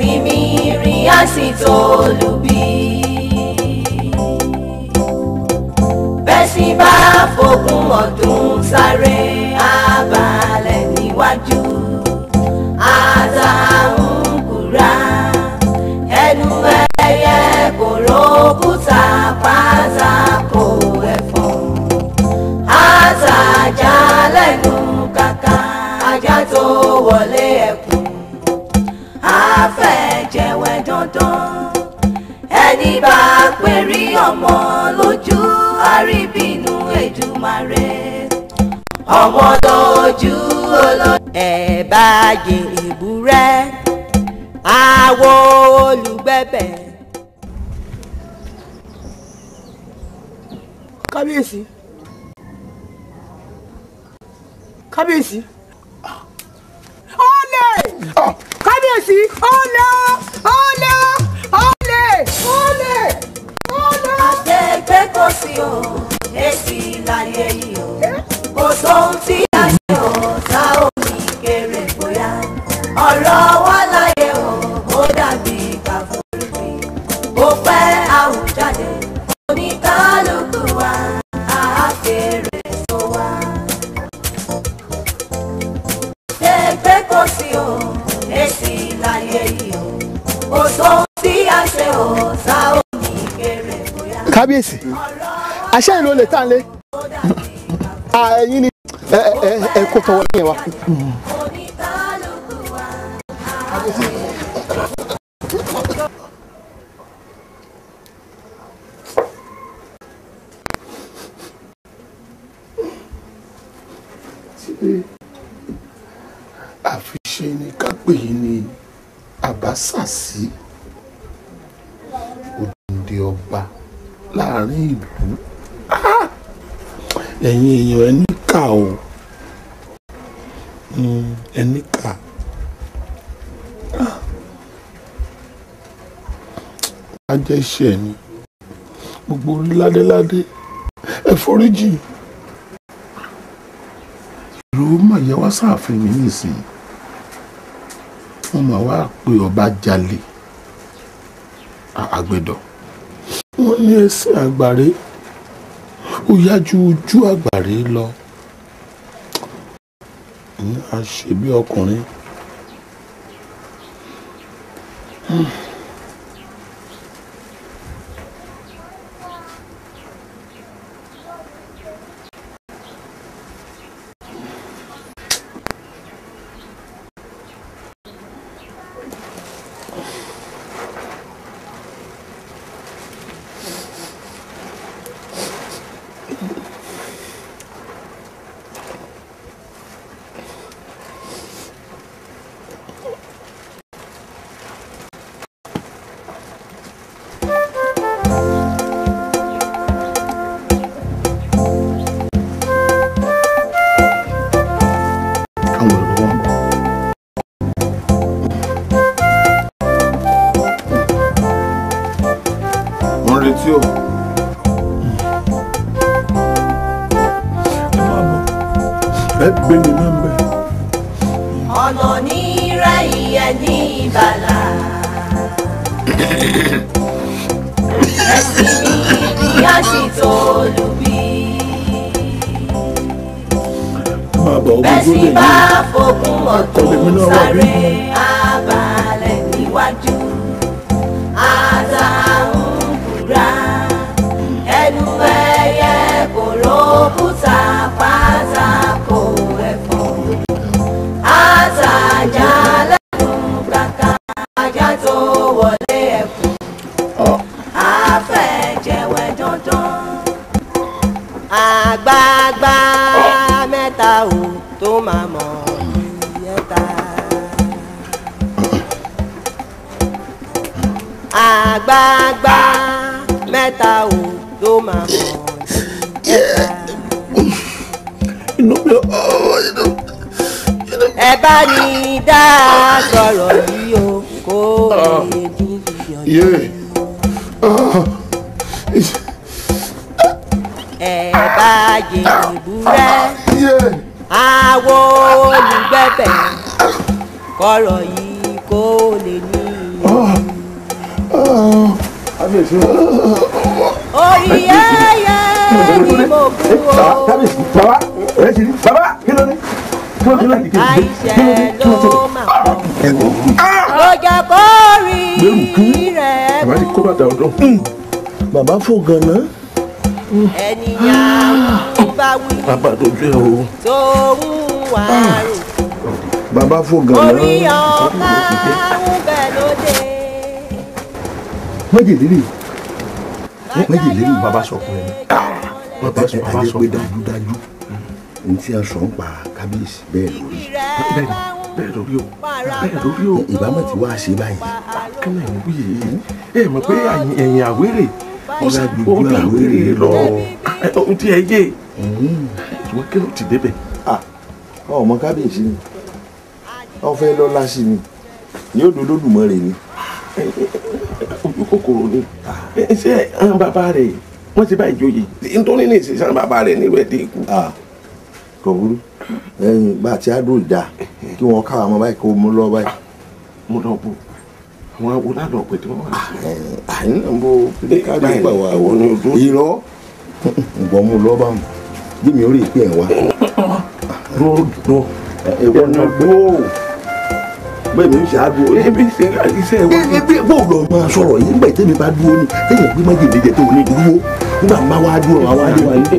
Ẹ̀sìn mi rìn á sì tó lùbí. Bẹ́sìn bá fogún ọdún sáré abalẹ̀ níwájú. Àtàǹkùrá ẹnu ẹyẹ kò rókúta pátákó ẹ̀fọn. Àtàjà lẹ́nu kàkà ajá tó wọlé ẹkùn. Àfẹ̀jẹ̀wẹ̀ dandan ẹni bá pèrí ọmọ lójú àríbínú Èdùmàrè ọmọ lójú olójú. Ẹ bá yẹ èbúrẹ́ àwo olùgbẹ̀bẹ̀. Kábíyèsí, kábíyèsí, olè! Kábíyèsí, olè! Olè! Olè! Olè! Olè! Àtẹ̀gbẹ́ kò sí o, èsì láyé yìí o, kò sóhun tí a ṣe o, tá ò ní kéré bóyá. Ọ̀rọ̀ wa láyé o, ó dàbí kàfúrúfì, kò pẹ́ àwùjáde, oníkálukú wa, àákéré tó wá. Àtẹ̀gbẹ́ kò sí o, èsì láyé yìí o, kò sóhun tí a ṣe o, tá ò ní kéré bóyá. Kábíyèsí, àṣẹ ìlú olè tá n lé ẹ̀yin ni ẹ kó tọwọ́ yẹn wá. Àfiṣe ni ká pè yín ní àbásàsí òdìndé ọba láàrin ìlú. Ẹ̀yin èèyàn ẹni kà o, ẹni kà. Ajẹ́ iṣẹ́ ni gbogbo orí ládéládé ẹ foríjì. Ìlú mà yẹ wá sáàfin mi nísìnyí, wọ́n máa wá pé ọba jalè àgbẹ̀dọ̀. Wọ́n ní ẹsẹ̀ àgbàre ó yá ju ojú àgbàre lọ. Ní a ṣe bí ọkùnrin. Retí o. Ẹ máa bọ̀, ẹ gbé mi náà bẹ̀. Ọ̀nà ní rẹ̀yìn ẹ̀ ní ìbàlá. Ẹ̀sìn mi ni a sì tó lùbí. Bẹ́sìn bá fogún ọdún sáré abalẹ̀ níwájú. Àtàǹkùrá ẹnu ẹyẹ kò rókúta pátákó ẹ̀fọn. Àtàjà lẹ́nu kàkà ajá tó wọlé ẹ̀kún. Àfẹ̀jẹ̀wẹ̀ dandan. Àgbààgbà mẹ́ta ò tó máa mọ̀ ìyẹ́ta. Àgbààgbà mẹ́ta ò tó máa mọ̀ ìyẹ́ta. Ẹ bá ní dá sọ̀rọ̀ yìí o kó lè níyànjú. Ẹ bá yèbúrẹ́ àwo olùgbẹ̀bẹ̀ kọ̀rọ̀ yìí kó lè níyànjú. Orí ẹyẹ ni mo kú o. Bàbá ẹ ti rí bàbá kí ló dé? Àìṣẹ́ ló máa pọ̀. Ló jẹ́ kó rí rẹ̀ Bàbá ti kó bàtà ọdún. Bàbá fò ganan. Ènìyàn bá wí. Bàbá tó jẹ́ o. Tó ń wá rò. Bàbá fò ganan. Orí ọ̀ká ń bẹ lóde. Májèlé májèlé bàbá sọ fún ẹ. Bàbá sọ pé dájúdájú n tí a sọ ń pa kábíyèsí bẹ́ẹ̀ lórí. Bẹ́ẹ̀ lórí o bẹ́ẹ̀ lórí o. Ìbámu ti wá ṣe báyìí. Kẹ́lẹ́ ń wí yìí ẹ mọ̀ pé ẹ̀yìn àwérè ó ṣàgbọ́dọ̀ àwérè lọ ohun tí ẹ yé ìwọ kí ló ti débẹ̀. Ọmọ kábíyèsí ni wọ́n fẹ́ lọ́lá sí ni yóò do Olódùmarè ni. Ojú kòkòrò ni ṣé àwọn bàbá rẹ̀ wọ́n ti bá ìjòyè nítorí ní ìsinsìnyí àwọn bàbá rẹ̀ nílùú ẹ̀ dé ikú. Kò burú ẹyin bá a ti á dùn ìdá kí wọn káwọn ọmọ báyìí kó mú lọ báyìí. Mo lọ bò àwọn awo lálọ́ pé tí wọ́n wà. Àyìn náà bó kájú gbà wá wọ ní ojú. Irọ́ ǹgbọ́n mú lọ bá mu bí mi ò rí ìpín ẹ̀ wá. Dúró ìwọ ni dúró bẹ́ẹ̀ mi ń ṣe àdúró. Ebi ṣe iṣẹ́ wa. Ebi bó lọ máa sọ̀rọ̀ yìí nígbà tẹ́mi bá dúró ni tẹ́yìn gbé májèlé jẹ tó ní dúró nígbà máa wá dúró àwọn adé wa ní.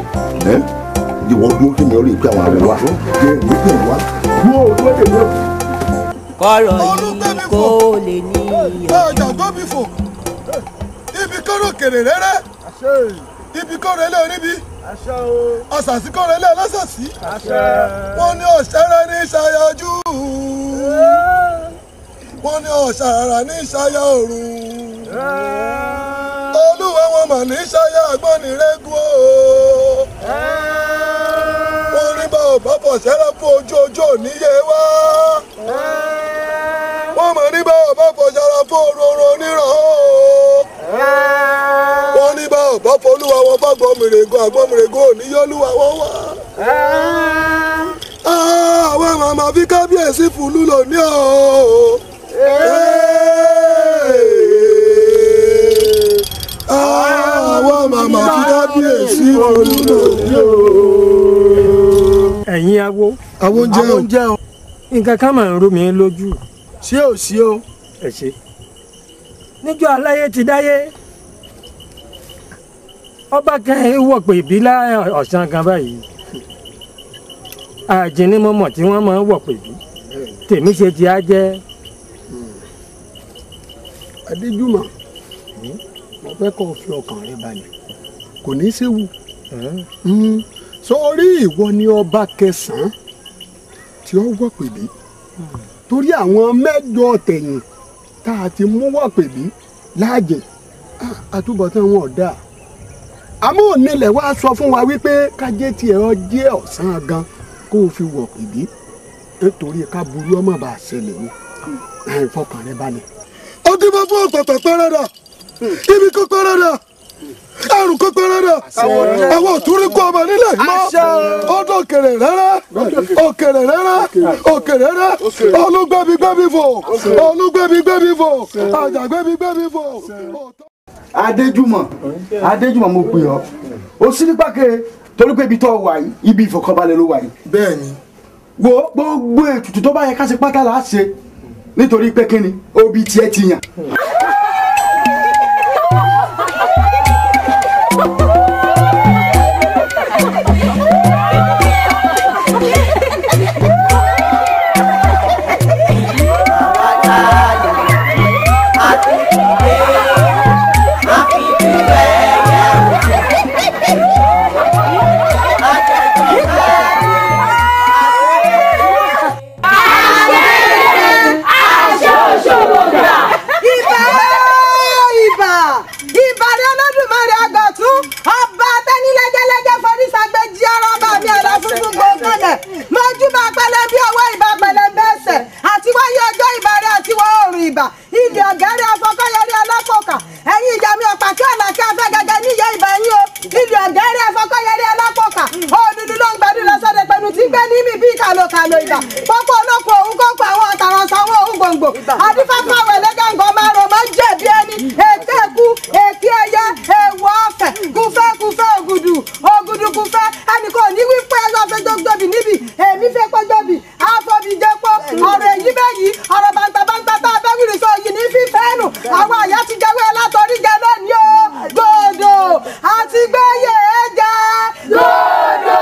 Ìwọ dúró kí mi ò rí ìpín àwọn àwọ̀ wa jẹ́ ìpín wa dúró dúró tèmi o. Kọ́rọ̀ yìí kó lè ní ìyànjú. Ọjà tó bí fò ibi kóró kèrè rẹ́rẹ́ ibi kóró ilé oníbi ọ̀sàsí kóró ilé ọlọ́sàsí wọ́n ní ọ̀sẹ̀rẹ̀ ní ṣayájú wọ́n ní ọ̀sàrà ní ṣayá òrùn olúwa wọn mà ní ṣayá àgbọ̀nìrẹ́gùn o wọ́n ní bá ò bá fọ̀ sẹ́rẹ̀ fún ojú ojú òníyé wá wọ́n mọ̀ ní bá ò bá fọ̀ sẹ́rẹ̀ fún òróró onírọ̀ o wọ́n ní bá ò bá fọlúwa wọn bá gbọ́mìrègùn àgbọ́mìrègùn òníyé olúwa wọn wá. Àwọn màmá fi kábíyèsí fúlú lónìí o. Àwọn màmá fi kábíyèsí fúlú lónìí o. Ẹ̀yin awo. Àwọn oúnjẹ o. Nǹkan kan máa ń rú mi lójú. Ṣé ò sí o? Ẹ ṣe. Níjọ́ aláyé ti dáyé. Ọba kan wọ̀ pé bí lá ọ̀sán kan báyìí. Àjìní mọ̀mọ̀ tí wọ́n máa ń wọ̀ pé bí. Tèmi ṣe ti á jẹ́. Adéjúmọ̀, mo fẹ́ kó o fi ọkàn rẹ balẹ̀. Kò ní í séwu. Sórí ìwọ ni ọba kẹsàn-án tí ó wọ̀ pè bí torí àwọn mẹ́jọ tẹ̀yìn tá a ti mú wọ̀ pè bí láàjẹ̀ àtúbọ̀tán wọn ò dáa. Àmọ́ onílẹ̀ wá sọ fún wa wípé kájé tiẹ̀ ọ jẹ́ ọ̀sán gan kó o fi wọ̀ pè bí nítorí ká burú ọmọ bá a ṣẹlẹ̀ ni ìfọkàn rẹ balẹ̀. Ó ti bọ́ fún ọ̀tọ̀ọ̀tọ̀ pẹ́rẹ́dà ibi kó pẹ́rẹ́dà àrùn kó pẹ́rẹ́dà àwọn òtúrí kó ọmọ nílẹ̀ mọ́ ọdún òkèrè rẹ́rẹ́ òkèrè rẹ́rẹ́ òkèrè rẹ́rẹ́ olúgbẹ́bí fò olúgbẹ́bí fò àjàgbẹ́bí fò. Adéjúmọ̀ Adéjúmọ̀ mo pè ọ́ o sí ní pàkẹ́ torí pé ibi tó wà yìí ibi ìfọ̀kànbalẹ̀ ló wà yìí. Bẹ́ẹ̀ni. Wo gbogbo ètùtù tó bá yẹ ká ṣe pátá là á ṣe nítorí pé kíni obì tiẹ̀ ti yàn. Kàlò ìbà, pọ́pọ́ olóko òun kó pa àwọn ọ̀tàrànṣà àwọn òun gbòǹgbò, adífáfáwẹ̀ lẹ́gàǹgọ́ máa ro. ní èké ẹ̀kú èké ẹyẹ èèwọ̀ ọ̀fẹ́ kúfẹ́ kúfẹ́ ògùdù ògùdù kúfẹ́ ẹnìkan ní wípé ẹ lọ́ọ́ fẹ́ gbọ́bì níbi èmi fẹ́ pọ́jọ́bì àfọ̀bìjẹ́pọ̀ ọ̀rọ̀ èyí bẹ́yìí ọ̀rọ̀ bàǹtàbàǹtà tá a bẹ́ wíìrì sọ yìí ní fífẹ́ nù àwọn àyà ti jẹ́wé látọrí jẹ lónìí o gbòdò àti gbẹ́yẹ̀ ẹ jẹ gbòdò.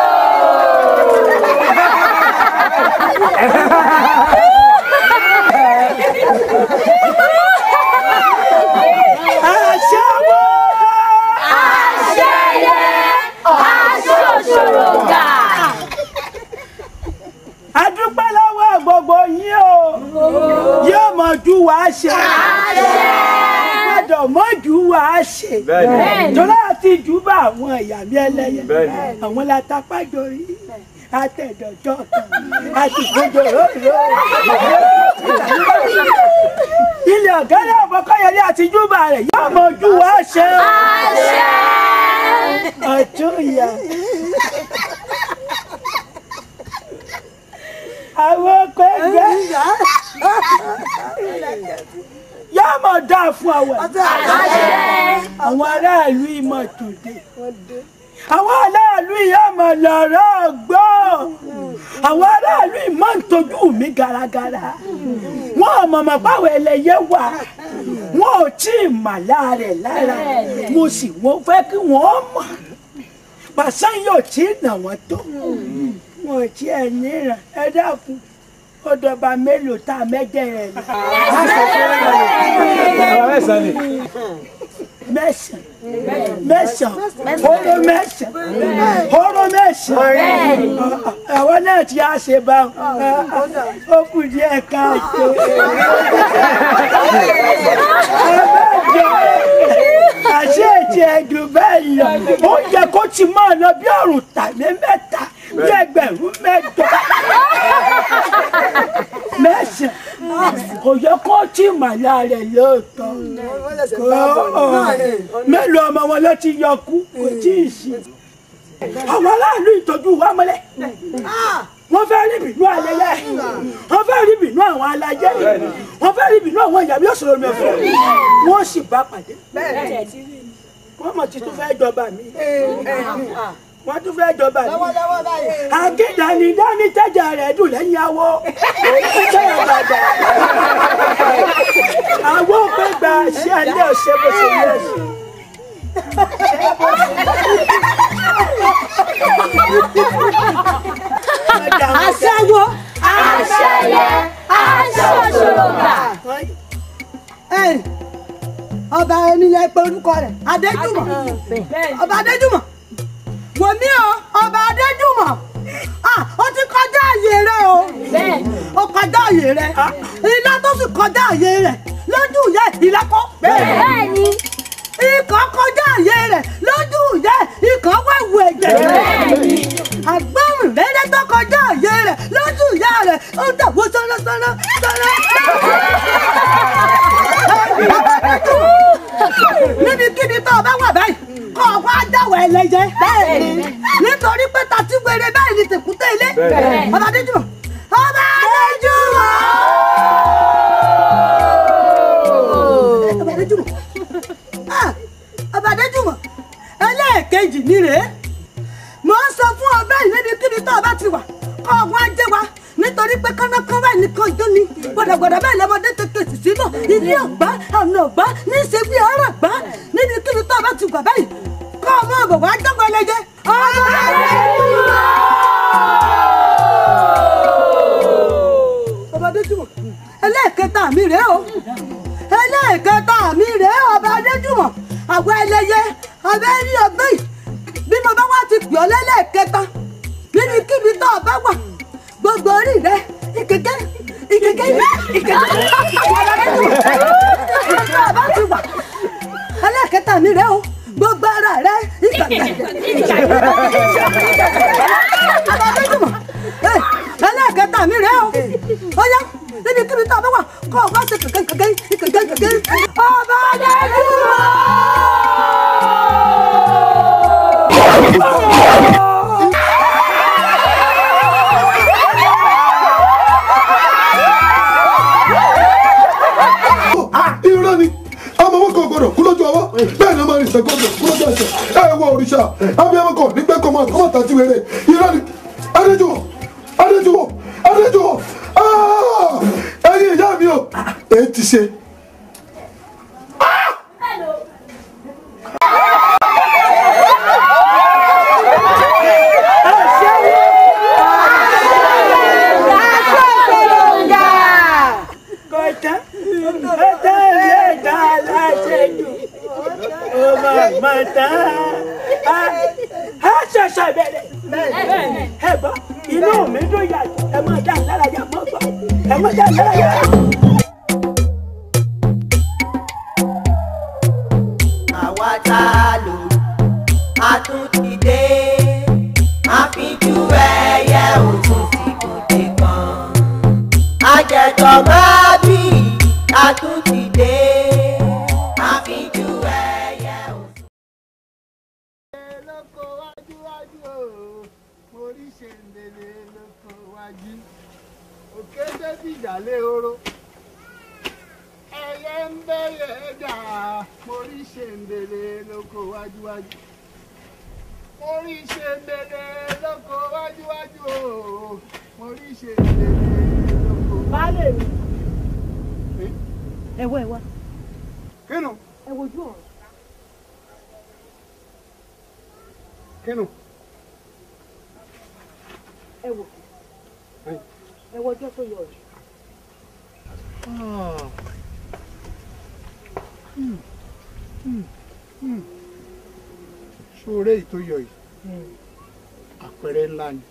Àṣẹwó! Àṣẹyẹ! Aṣòṣòrògà! A dúpẹ́ lọ́wọ́ gbogbo yín o yóò mọ̀ ju wàá ṣe gbọ́dọ̀ mọ̀ ju wàá ṣe torí àti jù bá àwọn ìyá mi ẹlẹ́yẹ àwọn látàpájọ rí àtẹ̀dọ̀jọ́ kan àti gbogbo ròrò ilé ọ̀gẹ́rẹ́ ọ̀bọ̀kọ́yẹlé àti júbà rẹ̀ yóò mọ̀ ju wàá ṣe ọ̀tún ìyá. Àwọn ọkọ̀ ẹgbẹ́ yóò mọ̀ dáa fún àwẹ̀ àwọn aráàlú ìmọ̀ tòde àwọn aráàlú yóò mọ̀ lọ́rọ̀ gbọ́ àwọn aráàlú ìmọ̀ ń tọ́jú mi garagara wọn ò mọ̀mọ́ báwo ẹlẹ́yẹ wà wọn ò tí ì mà láàrẹ̀ lára mo sì wọ́n fẹ́ kí wọ́n mọ̀ pàṣán yóò tí ì nà wọ́n tó wọn ò tí ẹ níran ẹ dákun ó dọba mélòó tá a mẹ́jẹ rẹ lọ. Mẹ́sàn mẹ́sàn hóró mẹ́sàn hóró mẹ́sàn àwọn náà ti á ṣe bá ó kù díẹ̀ káàtó. Ẹ̀mẹ́jọ àṣé ètí ẹ̀dùn bẹ́ẹ̀ lọ ó yẹ kó ti máa lọ bí ọ̀rùn tàbí mẹ́ta bí ẹgbẹ̀rún mẹ́jọ mẹ́sàn-án kò yẹ kó tí màlá rẹ̀ lóòótọ́ mélòó ọmọ wọn ló ti yọ kú kò tí ì sí. Àwọn aráàlú ìtọ́jú wa mọ́lẹ̀ wọ́n fẹ́ rí bínú alẹ́yẹ wọ́n fẹ́ rí bínú àwọn alájẹ́ wọ́n fẹ́ rí bínú àwọn ìyàbí òṣèlú mẹ́fọ́ wọ́n sì bá pàdé wọ́n mọ̀ tí tún fẹ́ jọba mi wọ́n tún fẹ́ jọba mi akédàní dání tẹ́jà rẹ̀ dùn lẹ́yìn awọ tẹ́yà bàbà àwọn òpè gba ṣé alẹ́ ọ̀sẹ̀ bó ṣe yẹ ẹ̀sìn. Aṣẹ́wó! Àṣẹyẹ! Aṣòṣòrògà! Ọba ẹni lẹ pé orúkọ rẹ̀ Adéjùmọ̀ ọba Adéjùmọ̀ wò mí o ọba Adéjùmọ̀ ó ti kọjá àyè rẹ o ó kọjá àyè rẹ ilá tó sì kọjá àyè rẹ lójú ìyá ìlẹ́kọ́ ikọ̀ kọjá àyè rẹ lójú ìyá ikọ̀ wẹ̀wù ẹ̀jẹ̀ àgbọ̀n rẹ́rẹ́ tó kọjá àyè rẹ lójú ìyá rẹ ó dàgbò sọ́nà sọ́nà sọ́nà. Níbikíbi tó o bá wà báyìí kọ́ ọ wá dáwọ̀ ẹlẹ́yẹ nítorí pé tàtí wéré báyìí ni tèkúté ilé ọba Adéjùmọ̀ ọba Adéjùmọ̀ ọba Adéjùmọ̀ ọba Adéjùmọ̀ ẹlẹ́ẹ̀kejì ni rèé mò ń sọ fún ọ báyìí níbikíbi tó o bá ti wà kọ́ ọ wá jẹ́ wa nítorí pé kánákán báyìí nìkan jó ni gbọdọgbọdọ báyìí lọmọdé tètè sì síbọ̀ ilé ọ̀gbá ọ̀nà ọ̀gbá ní í ṣe bí ọ̀rọ̀ ọ̀gbá níbikíbi tó o bá ti wà báyìí kọ́ ọmọ ọ̀bọ̀ wá dọ́gba ẹlẹ́jẹ́ ọmọ ọba Adéjùmọ̀ ẹlẹ́ẹ̀kẹta mi rèé o ẹlẹ́ẹ̀kẹta mi rèé ọba Adéjùmọ̀ àwọn ẹlẹ́yẹ abẹ́ rí ọgbẹ́ yìí bí mo bá wá ti pè ọ́ lẹ́lẹ́ẹ̀kẹta níbikíbi tó o bá wà gbogbo orí rẹ ìkẹkẹ ìkẹkẹ ìkẹkẹ tó o bá ti wà ẹlẹ́ẹ̀kẹta mi rèé o gbogbo ara rẹ ìkẹkẹ ìkẹkẹ ọba Adéjùmọ̀ ẹlẹ́ẹ̀kẹta mi rèé o ó yá níbikíbi tó o bá wà kọ́ ọ wá sí kẹ̀kẹ́ kẹ̀kẹ́ kẹ̀kẹ́ kẹ̀kẹ́ ọba Adéjùmọ̀. Irọ́ ni ọmọ wọn kò fọ́ bẹ́ẹ̀ ni ọmọ rìn sẹ́kọ̀ọ́ kúrò ẹsẹ̀ ẹ wọ òrìṣà abiyamọ kọ nígbẹ́ kọ́ mọ́ ọmọ tàti wẹ̀rẹ̀ irọ́ ni Adéjùwọ̀n Adéjùwọ̀n Adéjùwọ̀n ẹ̀yin ìyá mi o èyí ti ṣe. Ṣẹ̀ṣẹ̀ bẹ̀rẹ̀ ẹ gbọ́ inú mi dùn yàtọ̀ ẹ má dá lára yà mọ́ gbọ́ ẹ má dá lára yà. Àwa tá a lò a tún ti dé àfijú ẹyẹ òtún ti gòdè kan àjẹtọ̀ máa bí a tún ti dé àfijú ẹyẹ òtún. Lóko wájú wájú o mo rí ṣèǹdèlè lóko wájú òkè débi ìjàlé oró ẹyẹ ń bẹyẹ jà mo rí ṣèǹdèlè lóko wájú wájú mo rí ṣèǹdèlè lóko wájú wájú o mo rí ṣèǹdèlè lóko. Baálé mi ẹ wá ẹ wá. Kínú. Ẹ wojú ọ̀run. Kínú. Ẹ wò ẹ wọ ọjọ́ tó yọ ọ̀jù. Ṣóoré yìí tó yọ yìí àpẹẹrẹ ńlá ni.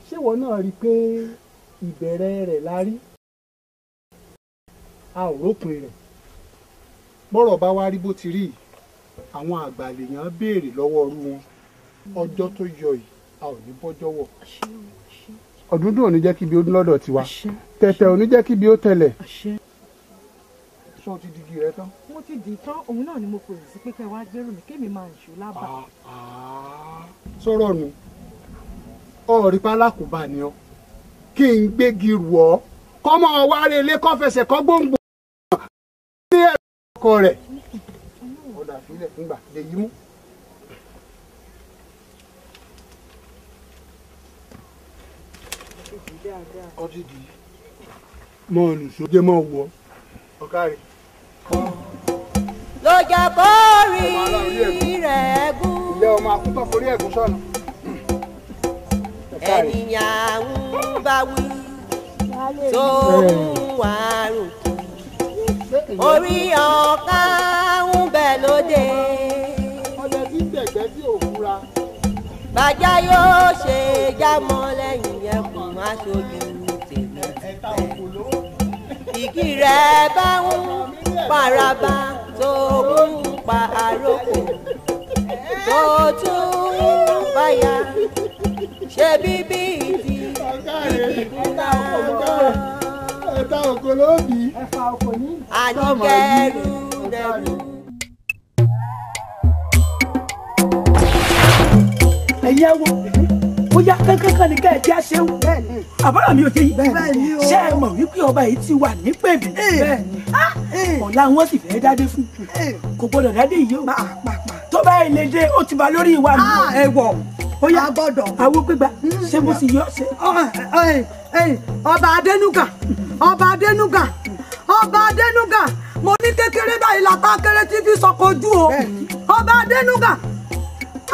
Ṣé ìwọ náà rí i pé ìbẹ̀rẹ̀ rẹ̀ la rí a ò rópin rẹ̀ bọ́rọ̀ bá wá rí bó ti rí yìí àwọn àgbà lèèyàn béèrè lọ́wọ́ ọrú wọn ọjọ́ tó yọ yìí a ò ní bọ́jọ́ wọ̀ ọdúndún ò ní jẹ́ kíbi ó dún lọ́dọ̀ tiwa tẹ̀tẹ̀ ò ní jẹ́ kíbi ó tẹ̀lẹ̀. Ṣé o ti digi rẹ tán. Mo ti dì í tán òun náà ni mo pè sí pé kẹ́ wá gbérù mi kémi máa ń ṣù lábàá. Sọ̀rọ̀ nu ọ̀rí pálákùbà ni ọ kí n gbégi rù ọ́ kọ́mọ wa relé kọ́ fẹsẹ̀ kọ́ gbòǹgbò ní ẹ̀rọ ọkọ rẹ̀ ọ̀dà sílẹ̀ ńgbà lè yí mú. Ọtí di mọ olùsójé mọ wọ ọkàrí. Ló jẹ́ kó rí rẹ̀ gún. Ilé ọmọ akúntàn forí ẹ̀gún sọ̀nà. Ènìyàn ń bá wí tó ń wá ròkè orí ọ̀ká ń bẹ lóde. Ọdẹ tí ń gbẹ̀gbẹ́ tí ò fura. Bàjá yóò ṣe jámọ́ lẹ́yìn ẹkùn aṣojú tèmi tìfẹ́. Ìgì rẹ̀ bá ń paraba tó ń pa àròkò tó tún báyà ṣe bíbí ìdí ìdí ẹ̀ta òkò ló bí. Àníkẹ́rù rẹ̀rù. Ẹ̀yin awo bóyá kankankan ní káyọ̀ tí a ṣe ń àbúrò mi ò ṣe yìí ṣé ẹ mọ̀ wípé ọba yìí ti wà nípèbí ọ̀la wọn sì fẹ́ dádé fún kò gbọdọ̀ dádé yìí o tó bá ilé dé ó ti ba lórí ìwà mi. Ẹ wọ̀ ó yá awo gbégbá ṣé mo sì yọ ṣe. Ọba Adénúgà ọba Adénúgà ọba Adénúgà mo ní kékeré báyìí lápá kéré tí fi sọkò ojú o ọba Adénúgà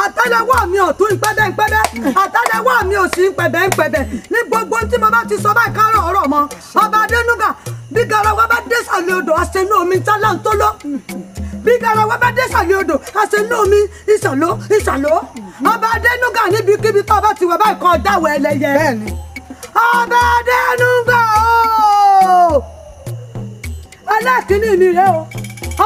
àtẹ́lẹwọ́ mi ọ̀tún ìpẹbẹ ìpẹbẹ àtẹ́lẹwọ́ mi òsì ìpẹbẹ ìpẹbẹ ní gbogbo tí mo bá ti sọ báyìí kárọ ọ̀rọ̀ mọ́ ọba Adénúgà bí garawa bá dé sàlẹ̀ odò àṣẹnú omi tálá ń tó lọ bí garawa bá dé sàlẹ̀ odò àṣẹnú omi ìsàlọ ìsàlọ ọba Adénúgà níbikíbi tó ọba ti wà báyìí kọ dáwọ ẹlẹ́yẹ ọba Adénúgà ooo ẹlẹ́kìnní mi rẹ o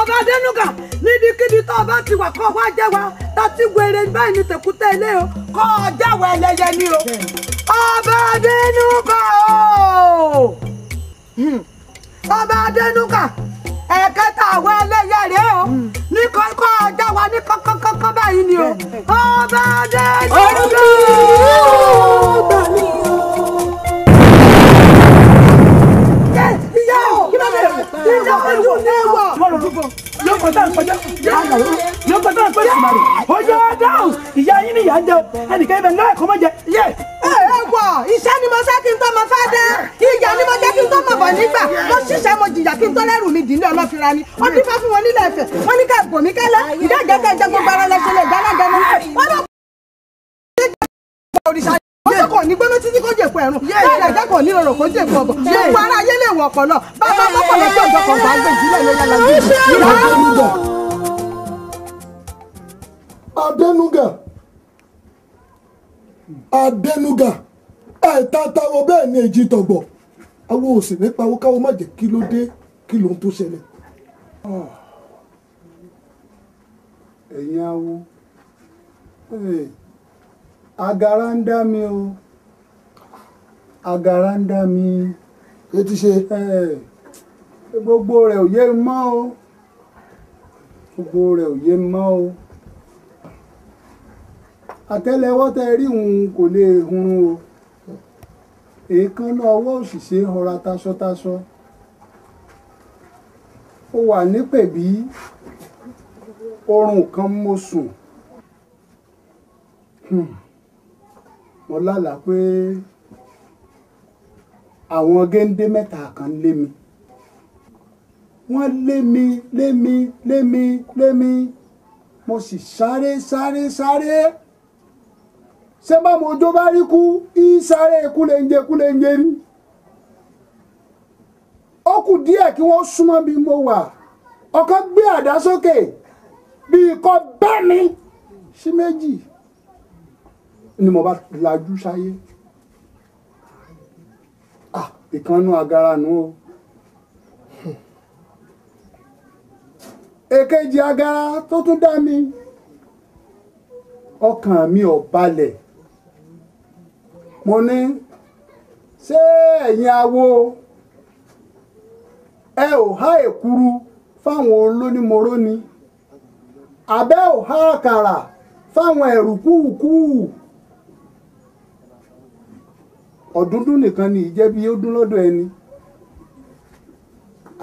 ọba Adénúgà níbikíbi tó ọba ti wà kọ́ wá jẹ́ wa tàti wèrè báyìí ní tẹ̀kútẹ́ ilé o kọ́ ọjàwọ̀ ẹlẹ́yẹ ni o ọba Adénúgà ooo ọba Adénúgà ẹ̀kẹta àwọn ẹlẹ́yẹ rẹ o ní kọ́ ọjà wa ní kọ́kọ́kọ́kọ́ báyìí ni o ọba Adénúgà Ọgbà mi o. Ìyá o kí ló dé? Ìyá ojú mi wọ̀. ń jẹ o ẹnìkan ibẹ̀ náà kọ́ mọ́ jẹ yé. Ẹ wọ iṣẹ́ ni mo sá kí n tó mọ fẹ́ dé, ìyá ni mo jẹ́ kí n tó mọ̀ bọ̀ nígbà, mo ṣiṣẹ́ mo jìyà kí n tó lẹ́rù mi dìílé ọlọ́fira ni, ó dífá fún wọn nílẹ̀ Ifẹ̀, wọ́n ní ká bò mí kẹ́lẹ́, ìdá ìjẹ́kẹ́ jẹ́ gbogbo ara lẹ́sẹ̀ lè dáná gẹnu, wọ́n lọ òrìṣà wọ́n kò ní gbóná títí kó jèpo ẹ̀rùn, bẹ́ẹ̀ lẹ́jẹ̀ kò ní rọrùn kó jèpo ọ̀bọ̀, gbogbo ara ayé lè wọ̀ ọ̀pọ̀lọ, bàbá bọ́pọ̀lọ́ tí òjò kan bá gbé ìdílé lórí alájú. Adénúgà Adénúgà ẹ̀ tata wo bẹ́ẹ̀ ni èjì tọ̀gbọ̀ àwọn òsì nípa owó káwọ́ má jẹ́ kí ló dé kí ló ń tó ṣẹlẹ̀. Ẹ̀yin awo agara ń dá mi o, agara ń dá mi. Ẹ ti ṣe. Gbogbo rẹ̀ ò yé mọ́ o, gbogbo rẹ̀ ò yé mọ́ o. Àtẹ́lẹwọ́ tẹ rí òun kò lè hunrun o, èékánná ọwọ́ òṣìṣẹ́ ọra taṣọtaṣọ. Ó wà nípèbí oorun kan mo sùn, mo lálàá pé àwọn géńdé mẹ́ta kan lé mi, wọ́n lé mi lé mi lé mi lé mi, mo sì sáré sáré sáré. Ṣé bá mo jó bá rí kú í sáré kúlẹ̀ǹjẹ kúlẹ̀ǹjẹ ni. Ó kù díẹ̀ kí wọ́n súnmọ́ bí mo wà, ọ̀kan gbé àdá sókè bí ikọ̀ bá mi sí méjì ni mo bá lajú sáyé. Ìkànnú agara nu o. Èkejì agara tó tún dá mi, ọkàn mi ò balẹ̀. Mo ní ṣé ẹ̀yin awo ẹ ò há èkuru fáwọn olónímọ̀ró ni, àbẹ́ ò há àkàrà fáwọn ẹ̀rù kúùkúù? Ọ̀dúndún nìkan ni ìjẹ́ bí ó dún lọ́dọ̀ ẹni.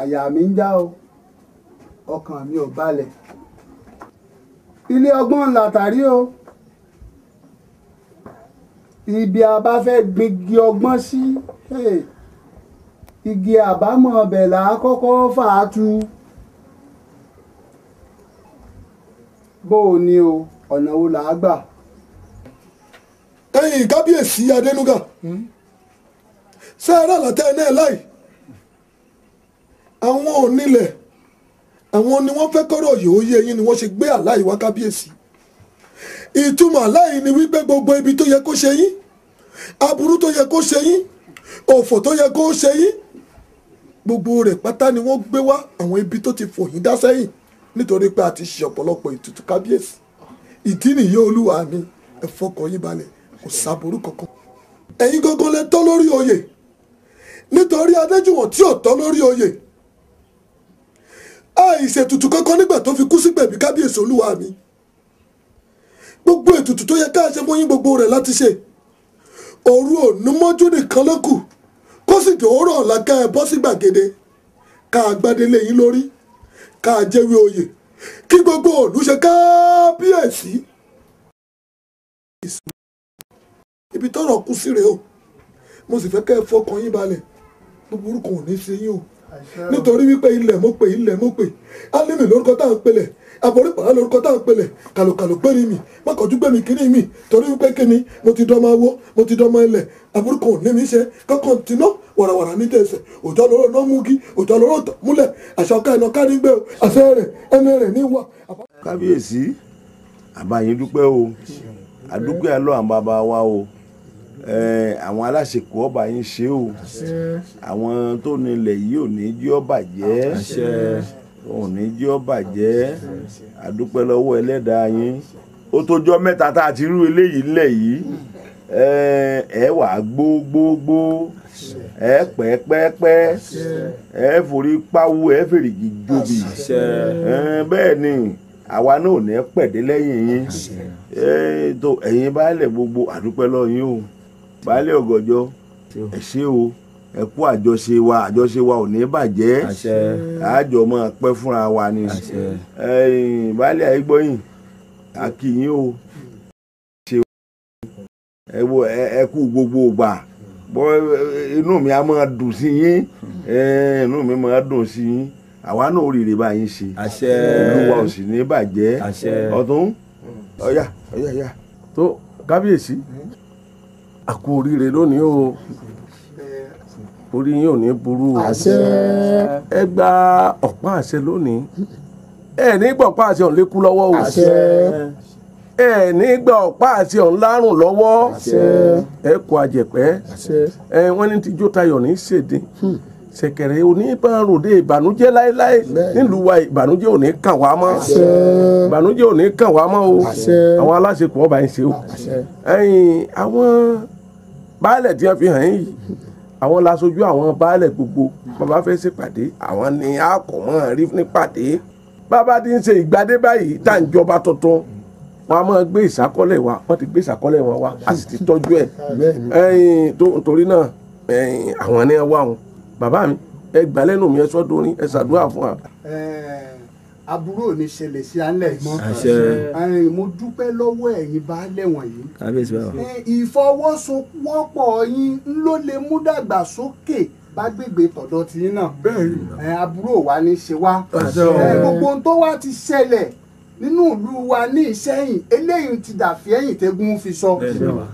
Àyà mi ń já o, ọkàn mi ò balẹ̀. Ilé ọgbọ́n làtàrí o, ibi a bá fẹ́ gbingi ọgbọ́n sí, igi àbámọ̀ ọbẹ̀ là á kọ́kọ́ fà á tu. Bó o ní o, ọ̀nà wo là á gbà? Ẹ̀yin kábíyèsí Adénúgà, ṣé ẹ rà látẹ náà láì àwọn onílẹ̀ àwọn ni wọ́n fẹ́ kọ́rọ̀ yìí ó yé yín ni wọ́n ṣe gbé àlá yìí wá kábíyèsí. Ìtumọ̀ àlá yìí ni wípé gbogbo ibi tó yẹ kó ṣe yín, aburú tó yẹ kó ṣe yín, òfò tó yẹ kó ṣe yín, gbogbo rẹ̀ pátá ni wọ́n gbé wá àwọn ibi tó ti fò yín dá sẹ́yìn nítorí pé a ti ṣe ọ̀pọ̀lọpọ̀ ètùtù kábíyèsí. Ìdí nìyí olúwa mi, ẹ fọkàn yín balẹ̀, kò sáburú kankan. Ẹ̀yin gangan lẹ tọ́ lórí oyè, nítorí Adéjùwọ̀n tí ò tọ́ lórí oyè àìṣètùtù kankan nígbà tó fi kú sí gbẹ̀bí kábíyèsí olúwa mi. Gbogbo ètùtù tó yẹ ká ṣe fún yín gbogbo rẹ̀ láti ṣe. Òru òní mọ́jú nìkan ló kù kó sì dòórọ̀ ọ̀la ká ẹ bọ́ sí gbàgede, ká a gbádélé yín lórí, ká a jẹ́wé oyè, kí gbogbo òlú ṣe kábíyèsí. Ibi tọ́rọ̀ kú sí rèé o, mo sì fẹ́ kẹ́ ẹ fọkàn yín balẹ̀, gbogbo orúkọ ò ní ṣe yín o, nítorí wípé ilẹ̀ mo pè, ilẹ̀ mo pè, álímì lórúkọ tá à ń pelẹ̀, àbọ̀rípàá lórúkọ tá à ń pelẹ̀, kàlòkàlò gbérí mi, mọ́kànjú gbé mi kíní mi, torí wípé kíní mo ti dọ́mọ awó, mo ti dọ́mọ ilẹ̀, àbúrúkọ ò ní mi ṣe, kọ́kàn tìǹà wàràwàrà ní tẹ̀sẹ̀, òjò lóró náà mú kí, òjò lóró tọ̀ múlẹ̀, àṣà ọ̀ká ẹ̀nà kárí gbé o, àṣẹ rẹ̀ ẹnu rẹ̀ ní wà. Kábíyèsí, àbáyín dúpẹ́ o, àdúpẹ́ àlọ́ àwọn bàbá wa o, àwọn aláṣekù ọba yín ṣe o, àwọn tó nílẹ̀ yìí ò ní jí ó bàjẹ́, ò ní jí ó bàjẹ́, àdúpẹ́ lọ́wọ́ ẹlẹ́dàá yín. Ó tójọ́ mẹ́ta tá a ti rú eléyìí ńlẹ̀ yìí, ẹ wà gbógbógbó, ẹ pẹ́pẹ́pẹ́, ẹ forí páwú, ẹ fèrègì jobi, bẹ́ẹ̀ ni àwa náà ò ní pẹ̀dé lẹ́yìn yín. Ẹ̀yin baálẹ̀ gbogbo àdúpẹ́ lọ́wọ́ yín o, baálẹ̀ ọ̀gànjọ́ ẹ ṣé o, ẹ kú àjọṣe wa, àjọṣe wa ò ní bàjẹ́, àjọ máa pẹ́ fúnra wa ni. Baálẹ̀ Àìgbọ́yìn a kí yín o. Ẹ wo ẹ kú gbogbo ìgbà bọ́ inú mi á máa dùn sí yín, inú mi máa dùn sí yín. Àwa náà oríire bá yín ṣe, olúwa ò sì ní bàjẹ́. Ọ̀tún ọ̀yà ọ̀yà ọ̀yà. Tó kábíyèsí, a kú oríire lónìí o, orí yín ò ní burú o. Ẹ gba ọ̀pá àṣẹ lónìí, ẹ ní gba ọ̀pá àṣẹ ọ̀hún lékú lọ́wọ́ o, ẹ ní gba ọ̀pá àṣẹ ọ̀hún lárùn lọ́wọ́. Ẹ kó àjẹpẹ́, ẹ wọ́n ní tíjó tayọ̀ ní ṣèdè ṣẹ̀kẹ̀rẹ̀ oníbàròdé ìbànújẹ́ láéláé nílùú wa. Ìbànújẹ́ ò ní kàn wá mọ́, ìbànújẹ́ ò ní kàn wá mọ́ o. Àwọn aláṣepọ̀ ọba ń ṣe o. Ẹ̀yìn àwọn baálẹ̀ tí wọ́n fi hàn yìí, àwọn láṣojú àwọn baálẹ̀ gbogbo. Bàbá fẹ́ ṣèpàdé, àwọn ni a kò mọ̀ rí nípàdé. Bàbá ti ń ṣe ìgbadé báyìí tá à ń jọba tuntun, wọn a máa gbé ìsákọ́lẹ̀ wa. Wọ́n ti gbé ìsákọ́lẹ̀ wọn wá, a sì ti tọ́jú ẹ̀. Ẹ̀yìn torí náà àwọn ni wá wọn. Bàbá mi, ẹ gbà lẹ́nu mi, ẹ sọ dorin, ẹ ṣàdúrà fún wa. Aburú ò ní ṣẹlẹ̀ sí alẹ́ mọ́. Mo dúpẹ́ lọ́wọ́ ẹ̀yin baálẹ̀ wọ̀nyí. Ìfọwọ́sowọ́pọ̀ yín ló lè mú dàgbàsókè bágbègbè tọ̀dọ̀ tí yín náà. Aburú ò wá ní ṣe wá. Gbogbo ohun tó wá ti ṣẹlẹ̀ nínú ìlú wa ní Ìṣẹ́yìn, eléyìí ti dàfí ẹ̀yìn tẹ́gùn fi sọ.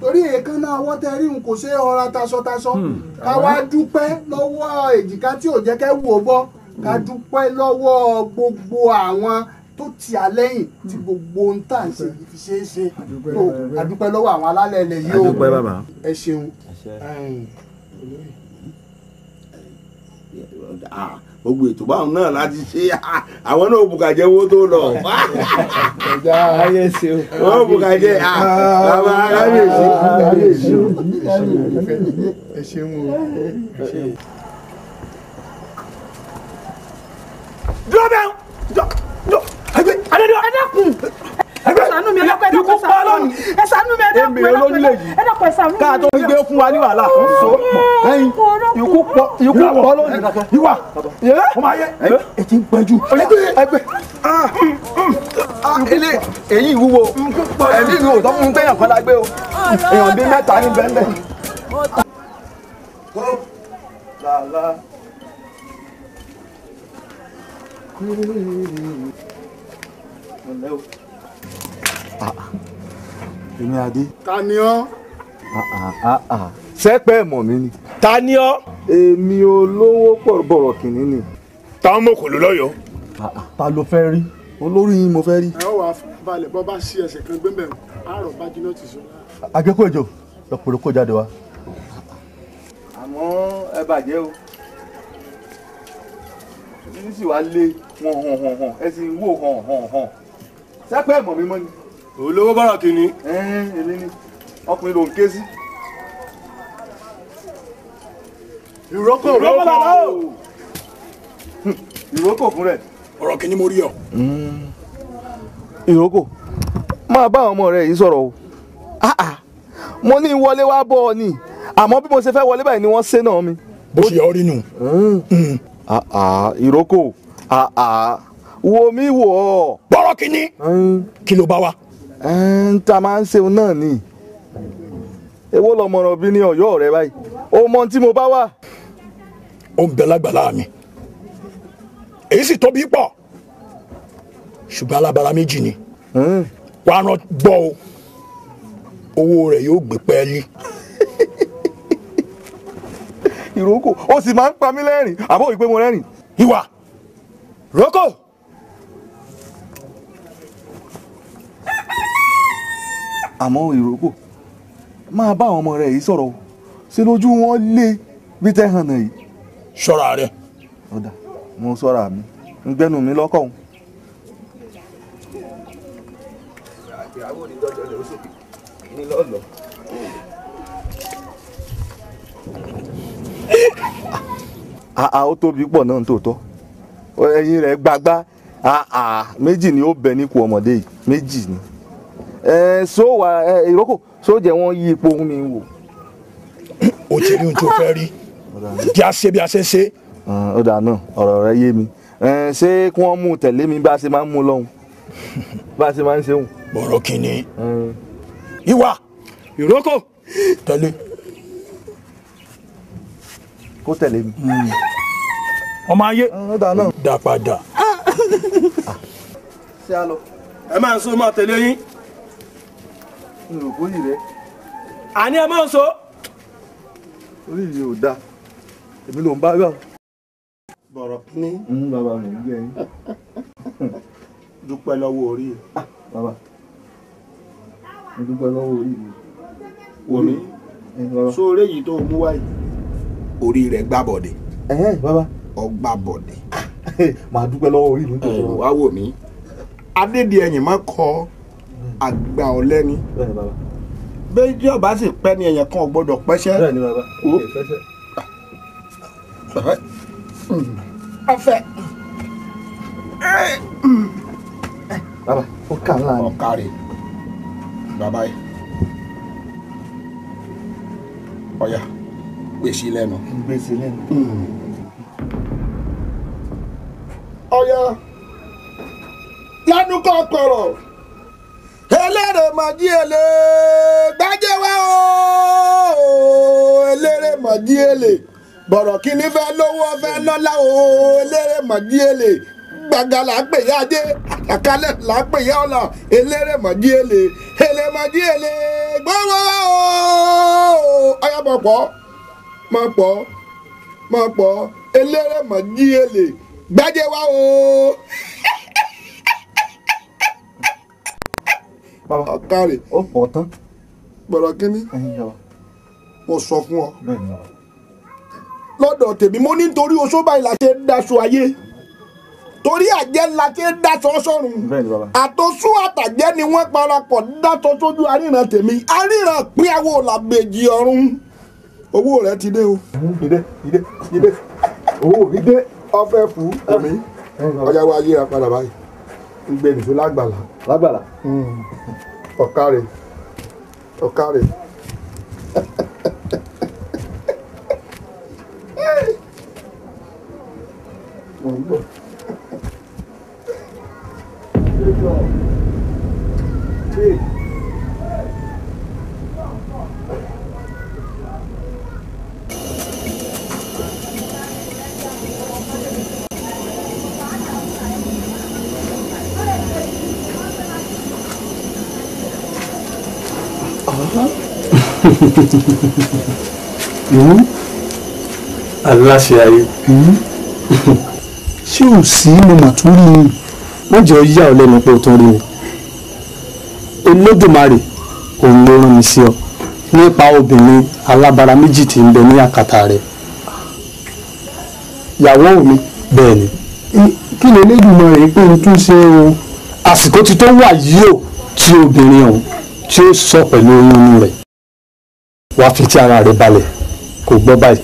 Torí èékánná ọwọ́ tẹ rí n kò ṣe é ọra taṣọtaṣọ. Ká wá dúpẹ́ lọ́wọ́ èjìká tí ò jẹ́ kẹ́ wò bọ́. Ká dúpẹ́ lọ́wọ́ gbogbo àwọn tó ti àlẹ́yìn tí gbogbo ohun tá à ń ṣe yìí fi ṣe é ṣe. Tó a dúpẹ́ lọ́wọ́ àwọn alálẹ̀ ilẹ̀ yìí o. Ẹ ṣeun. Gbogbo ètò báwọn náà láti ṣe, àwọn náà bùkàjẹ́ owó tó lọ. Wọ́n bùkàjẹ́ bàbá kábíyèsí. Ẹ ṣeun o. Dúró bẹ́ẹ̀ dúró ẹgbẹ́ adédọ́ ẹ dákun ẹ ṣàánú mi, ẹ dákun ẹ ṣàánú mi, ẹ dákun èmi olónílé yìí ẹ dákun ẹ ṣàánú mi. Ká tó gbé fún wa ní wàhálà so ẹyin ikú pọ̀, ikú pọ̀ lónìí. Ìwà ọmọ ayé ẹ ti ń pẹ́jù ẹgbẹ́ ilé èyí ìwúwo ẹ̀mí mi ò tọ́ fún mi pé èèyàn kan la gbé o, èèyàn bíi mẹ́ta ní bẹ́ẹ̀. Làlá. Èmi Adé. Ta ni ọ́? Sẹ́pẹ̀ mọ̀ mi ni. Ta ni ọ́? Èmi olówó bọ̀rọ̀ kìnínní ni. Táwọn mọ̀ kò ló lọ́yọ̀ọ́. Ta ló fẹ́ rí? Olórí yín mo fẹ́ rí. Ẹ ó wàá balẹ̀ bọ́ bá sí ẹsẹ̀ kan gbẹ́mbẹ̀ àárọ̀ bá jiná ti sọ. Àgbékò ìjò lọ́pọ̀lọpọ̀ jáde wá. Àmọ́ ẹ bàjẹ́ o. Ní sì wá lé wọn hàn hàn hàn, ẹ sì ń wò hàn hàn hàn. Sẹ́pẹ̀ mọ̀ mi mọ́ ni. Olówó bọ̀rọ̀ kìíní. Èmi ni ọkùnrin ló ń ké sí. Ìrókò ìrókò bàbá o. Ìrókò fún rẹ̀. Ọ̀rọ̀ kìíní mo rí ọ. Ìrókò máa bá àwọn ọmọ rẹ yìí sọ̀rọ̀ o. Mo ní wọlé wá bọ́ ọ ni, àmọ́ bí mo ṣe fẹ́ wọlé báyìí ni wọ́n ṣe náà mi. Bó ṣe yọ ọ́ rí nù. Ìrókò wo mi wò ọ́. Bọ̀rọ̀ kìíní kí ló bá wa. N ta máa ń ṣeun náà ni èwo lọmọràn bí ní Ọ̀yọ́ rẹ báyìí, o mọ tí mo bá wà. Ó ń bẹ lágbàlá mi, èyí sì tóbi pọ̀, ṣùgbọ́n alábala méjì ni. Wàá rán gbọ́ o, owó rẹ̀ yóò gbé pẹ́ẹ́lí. Ìrókò ó sì máa ń pa mí lẹ́rìn, àbọ̀ ìpè mo rẹ́rìn. Ìwà rókò. Àmọ́ ìrókò máa bá àwọn ọmọ rẹ̀ yìí sọ̀rọ̀ o, ṣe lójú wọn lé bí tẹ́ hàn náà yìí. Ṣọ́ra rẹ. Ọ̀dà mo ṣọ́ra mi, ń gbẹ́nu mi lọ́kọ̀ òun. Àà ó tóbi pọ̀ náà tòótọ́, ẹyin rẹ̀ gbagbá, méjì ni ó bẹ nípò ọmọdé yìí, méjì ni. So wà ìrókò só jẹ́ wọ́n yí ipò ohun mi wò. O ti rí ohun tó fẹ́ rí, kí a ṣe bí a ṣe ṣe. Ó dà náà, ọ̀rọ̀ rẹ yé mi. Ṣé kí wọ́n mú tẹ̀lé mi bá a ṣe máa ń mú lọ́hùn, bá a ṣe máa ń ṣeun. Bọ̀rọ̀ kìíní. Ìwà ìrókò. Tẹ̀lé. Kó tẹ̀lé mi. Ọmọ ayé dá padà. Ṣé a lọ? Ẹ máa ń so máa tẹ̀lé yín. N rò kórì rẹ. Àní ẹ máa ń so. Orí yìí ò dáa, èmi ló ń bá wí. Bọ̀rọ̀ kínní. Bàbá mi ń gbé yín. Dúpẹ́ lọ́wọ́ orí. Bàbá, mo dúpẹ́ lọ́wọ́ orí mi. Wò mí, sóore yìí tó mú wáyé. Orí rẹ̀ gbá bọ̀dẹ̀. Bàbá. Ọgbà bọ̀dẹ̀. Màá dúpẹ́ lọ́wọ́ orí mi. Wá wò mí, Adédìẹyìn má kọ àgbà ọ̀lẹ́ni. Bẹ́ẹ̀ tí ọba sì pẹ́ ni ẹ̀yàn kan ò gbọ́dọ̀ pẹ́ṣẹ́. Bẹ́ẹ̀ni bàbá. Ọfẹ. Bàbá, ó kà ńlá ni. Ọ̀kàrẹ̀ bàbá yìí. Ọ̀yà gbèsè lẹ́nu. Gbèsè lẹ́nu. Ọ̀yà lánàá kọ́ pọ̀rọ̀. Eléré mọ̀jí èlé gbájẹ́ wá o. Eléré mọ̀jí èlé bọ̀rọ̀ kìíní fẹ́ lówó fẹ́ lọ́lá o. Eléré mọ̀jí èlé gbàgà là ń pè yá ajé àkálẹ̀ là ń pè yá ọ̀la. Eléré mọ̀jí èlé èlé mọ̀jí èlé gbọ́wọ́ wá o. Ọ̀yà mọ̀ pọ̀ mọ̀ pọ̀ mọ̀ pọ̀ eléré mọ̀jí èlé gbájẹ́ wá o. Ọ̀kàrẹ̀. Ó pọ̀ tán. Bọ̀rọ̀ kínní. Mo sọ fún ọ. Lọ́dọ̀ tèmi mo ní nítorí oṣó báyìí la ṣe ń daṣọ ayé. Torí àjẹ́ la ṣe ń daṣọ sọ́run. Àtọ́sú àtàjẹ́ ni wọ́n parapọ̀ daṣọ sójú aríran tèmi. Aríran pínyàwó làbèjì ọ̀run. Owó rẹ ti dé o. Ìdé ìdé ìdé. Owó mi dé. Ọfẹ́ fún omi. Ọjà wa yíra padà báyìí. Ń gbé nìṣó lágbàlá. Lágbàlá. Ọ̀kàrẹ̀ ọ̀kàrẹ̀. Aláṣẹ ayé. Ṣé ò sí mo mà tún rí i? Wọ́n jẹ́ ó yà ọ́ lẹ́nu pé o tún rí mi. Olódùmarè òun ló rán mi sí ọ nípa obìnrin alábara méjì tí ń bẹ ní àkàtà rẹ. Ìyàwó mi. Bẹ́ẹ̀ ni. Kí ni Olódùmarè pé n tún ṣe o? Àsìkò ti tó wà yìí o tí obìnrin ọ̀hún tí ó sọ pẹ̀lú oyún inú rẹ̀. Wàá fi tí ara rẹ̀ balẹ̀ kò gbọ́ báyìí.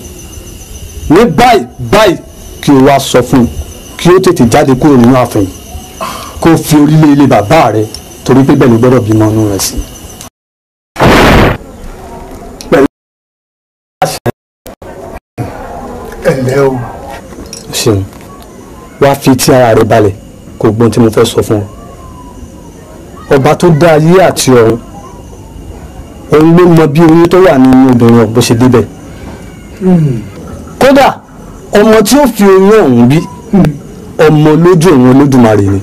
Ní báyìí báyìí kí o wá sọ fún un kí ó tètè jáde kúrò nínú ààfin kó fi orílẹ̀ ilé bàbá rẹ̀ torí pé bẹ́ẹ̀ ló gbọ́dọ̀ bímọ inú rẹ̀ sí. Pẹ̀lú àṣẹ. Ẹ̀lẹ́ o. Ṣeun, wàá fi tí ara rẹ̀ balẹ̀ kò gbọ́n tí mo fẹ́ sọ fún ọ. Ọba tó dá ayé àti ọ̀run òun ló mọ bí oyún tó wà nínú obìnrin ọ̀hún bó ṣe débẹ̀. Kódà ọmọ tí ó fi oyún ọ̀hún bí ọmọ lójú òun Olódùmarè ni.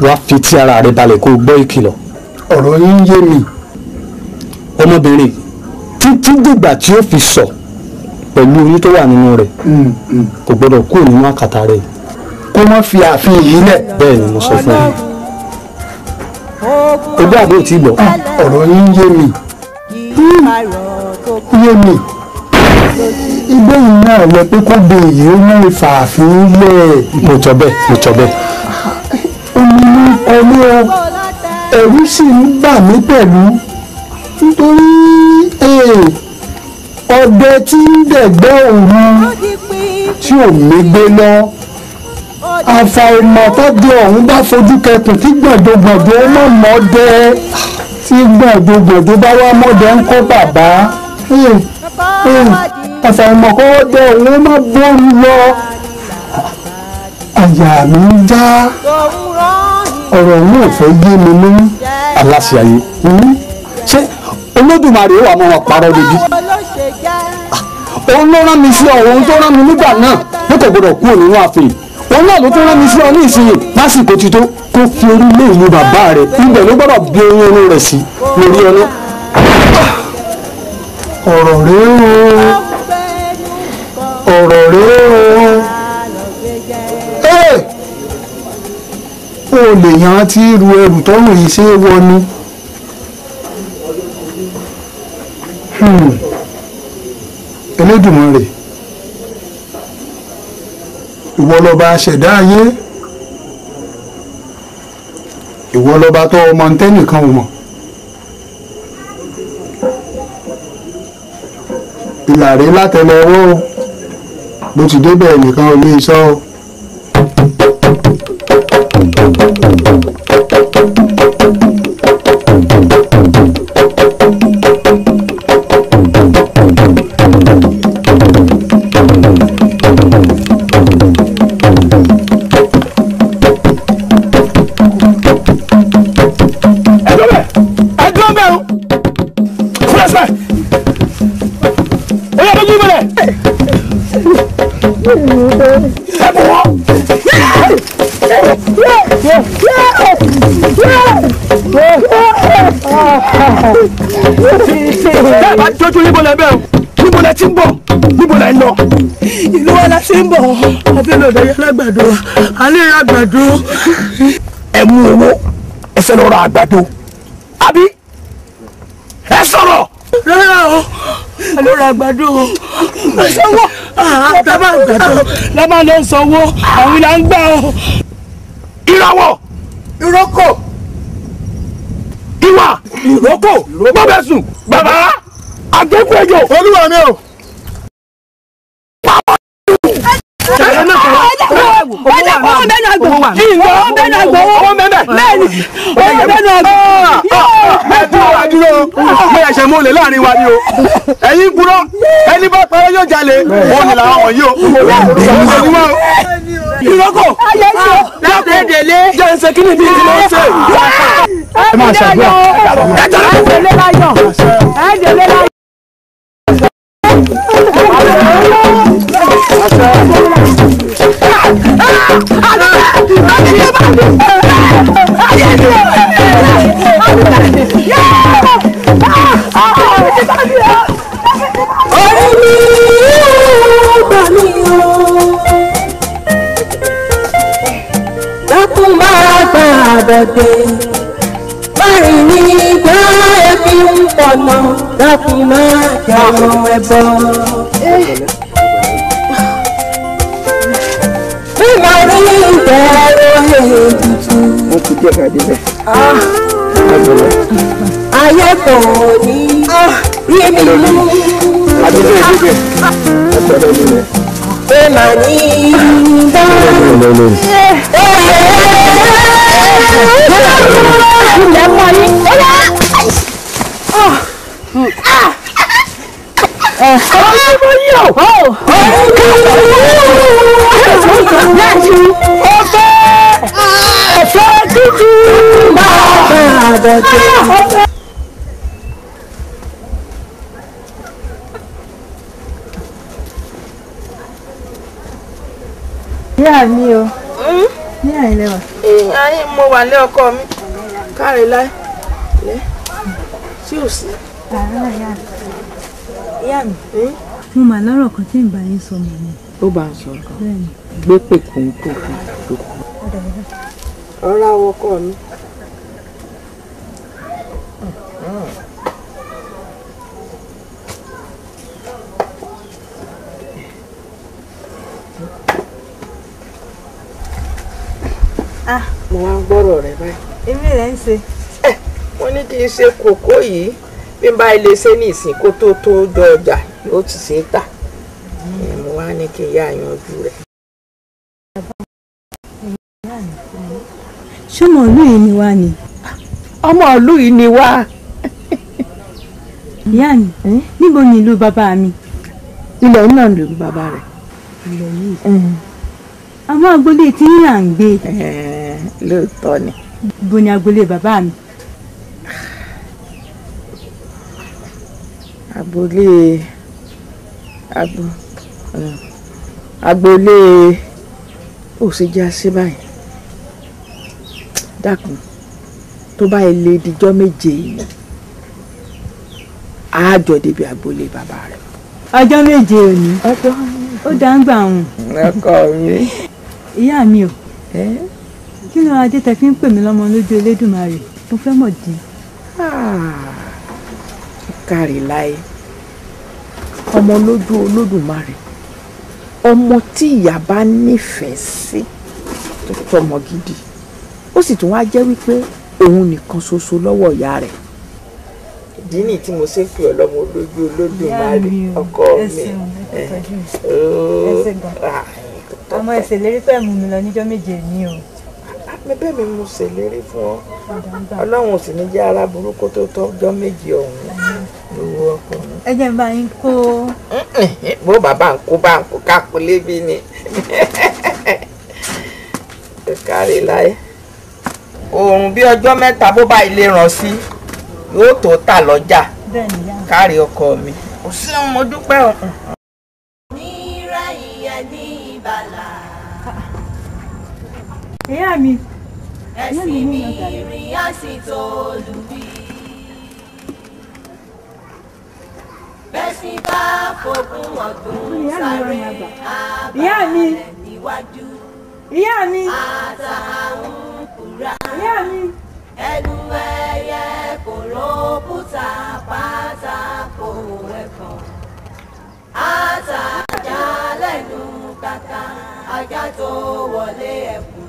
Wàá fi tí ara rẹ balẹ̀ kó o gbọ́ ìkìlọ̀. Ọ̀rọ̀ yín yé mi. Ọmọbìnrin títí dìgbà tí ó fi sọ pẹ̀lú oyún tó wà nínú rẹ̀ kò gbọ́dọ̀ kúrò nínú àkàtà rẹ̀. Kó má fi ààfin yìí lẹ̀. Bẹ́ẹ̀ ni mo sọ fún ẹ. Ogbó àbó tí gbọ́. Ọ̀rọ̀ yín yé mi. Yé mi. Ibẹ̀ yìí náà lọ pé kó de èyí ó mú ìfààfin lẹ̀. Mo tọ́ bẹ́ẹ̀, mo tọ́ bẹ́ẹ̀. Omi ló ń kọ mí o. Ẹ̀rù sì ń bà mí pẹ̀lú. Nítorí ọdẹ tí ń dẹ̀gbẹ́ òru tí ò mégbé lọ. Àfàìmọ̀ tọ́jú ọ̀hún bá fojú kẹkùn tí gbọ̀dọ̀gbọ̀dọ̀ ó mọ̀ mọ́dẹ tí gbọ̀dọ̀gbọ̀dọ̀ bá wá mọ́dẹ ń kọ́ bàbá. Àfàìmọ̀ kọ́wọ́ dẹ òun ó má bóru lọ. Àyà mi ń já. Ọ̀rọ̀ òun ò fẹ́ yé mi mú. Aláṣẹ ayé. Ṣé Olódùmarè wà mọ́ wọn parọ́ lójú? Òun ló rán mi sí ọ, òun tó rán mi nígbà náà ló kò gbọdọ̀ kúrò nínú ààfin. Òun náà ló tún rán mi sí ọ ní ìsinyìí lásìkò tí tó kó fi orí lé ìlú bàbá rẹ̀, ibẹ̀ ló gbọ́dọ̀ bí oyún inú rẹ̀ sí lórí ọ̀nà. Ọ̀rọ̀ rèé o, ọ̀rọ̀ rèé o. Ó lè yan tí ru ẹrù tọ́rùn yìí ṣe é wọ ni. Elédùmarè, ìwọ lọba ṣẹ̀dá ayé, ìwọ lọba tó ọmọ ntẹ́nìkan ò mọ̀. Ìlàrí látẹlẹ ọwọ́ o, bó ti débẹ̀ nìkan ò lè sọ o. Bẹ́ẹ̀ bá jójú níbo lẹ bẹ́ẹ̀ o, níbo lẹ ti ń bọ̀, níbo lẹ ń lọ. Ìlú wa la ti ń bọ̀, ọbẹ̀ lọ́dọ̀ yẹn lágbàdo, alẹ́ ra àgbàdo. Ẹ mú owó, ẹ fẹ́ lọ ra àgbàdo, àbí? Ẹ sọ̀rọ̀. Rárá o, alẹ́ ra àgbàdo o. Sanwó, àtàbà àgbàdo la máa lọ sanwó, àwọn ìlà ń gbà o. Ìràwọ̀. Ìrókò. Ìwà. Ìrókò. Bọ́bẹ̀sùn. Bàbá. Àgbẹ̀kù ẹjọ́. Olúwa mi o. Mo ẹ̀ṣẹ̀ mo lè láàrin wa ni o. Ẹ̀yin gbúrọ́, ẹni bá parọ́ yóò jalè, òun ni làwọn wọ̀nyí o. Ìrókò. Jẹ́ ń ṣe kí ni bí ti máa ń ṣe. Ẹ máa ṣàdúrà. Ẹ délé láyọ̀. Ẹ délé láyọ̀. Orí mi gbà mí o, dákun máa gbà bọ̀dé, márùn ní gbà ẹbí ń pọ̀nà, dákun máa jẹun ẹbọ. Bí màá rí ìbẹ̀rù ètùtù. Mo kù díẹ̀ ká débẹ̀. Ayé kò ní rí mi mú. Pé màá ní bá. Ilẹ̀ mọ́ yín. Ọ̀fẹ́ dúdú máa bá àbọ̀dé. Ìyá mi o, ní àìlẹ́wà. Ayé mo wà lé ọkọ mi, káre láì lẹ́ sí ò sí. Àárọ̀ ìyá mi. Ìyá mi, mo mà lọ́rọ̀ kan tí ń bá yín sọ mọ̀ ni. Ó bá ń sọ nǹkan. Bẹ́ẹ̀ni. Gbé pè kóńkó kan tó kù. Ọ̀rá ọkọ mi. Mo wá ń gbọ́rọ̀ rẹ báyìí. Èmi rẹ̀ ń ṣe. Wọ́n ní kí n ṣe kókó yìí bí n bá ilé ṣe ní ìsìn kó tó tó jọ ọjà yóò ti ṣe é tà. Mo wá ní kí n yá yanjú rẹ̀. Ṣé ọmọ ìlú yìí ni wá ni? Ọmọ ìlú yìí ni wá. Ìyá mi, níbo ni ìlú bàbá mi? Ilẹ̀ náà ni ìlú bàbá rẹ̀. Ilẹ̀ yìí. Àwọn agboolé tí ń là ń gbé. Lóòótọ́ ni. Ibo ni agboolé bàbá mi? Agboolé agboolé ó ṣe jẹ́ àṣẹ báyìí. Dákun, tó bá ilé dijọ́ méje yìí, àjọ débi agboolé bàbá rẹ̀. Ọjọ́ méje òní ó dá ń gbà wọn. Ọkọ mi. Ìyá mi o, kí ló adé tẹ fi ń pè mí lọ́mọ lójú Elédùmarè? Mo fẹ́ mọ̀ dí. Kárí láyé, ọmọ lójú Olódùmarè, ọmọ tí ìyá bá nífẹ̀ẹ́ sí tó tọmọ gidi, ó sì tún wá jẹ́ wípé òun nìkan ṣoṣo lọ́wọ́ ìyá rẹ̀. Ìdí nìyí tí mo ṣe ń pè ọ́ lọ́mọ lójú Olódùmarè, ọkọ mi. Àmọ́ ẹ ṣèlérí pé mú mi lọ níjọ́ méje ní o. Bẹ́ẹ̀ mi mo ṣèlérí fún ọ, Ọlọ́run ò sì ní jẹ́ ara burúkú tó tọ́jọ́ méje ọ̀hún lówó ọkọ mi. Ẹ jẹ́ n bá yín kó. Bó bàbá ń kó bá ń kó kápò lébi ni. Kárí láyé. Oòrùn bí ọjọ́ mẹ́ta bó bá ilé ràn sí yóò tó tà lọ́jà. Kárí ọkọ mi. Kò sí ohun mo dúpẹ́ o. Ìyá mi. Ẹ̀sìn mi rìn á sì tó lùbí. Bẹ́sìn bá fògùn ọ̀dùn sáré àbálẹ̀ níwájú. Ìyá mi. Àtàwọn kúra. Ìyá mi. Ẹnu ẹyẹ kò rókúta pátákó ẹ̀fọn. Àtàjà lẹ́nu kàkà ajá tó wọlé ẹ̀kú.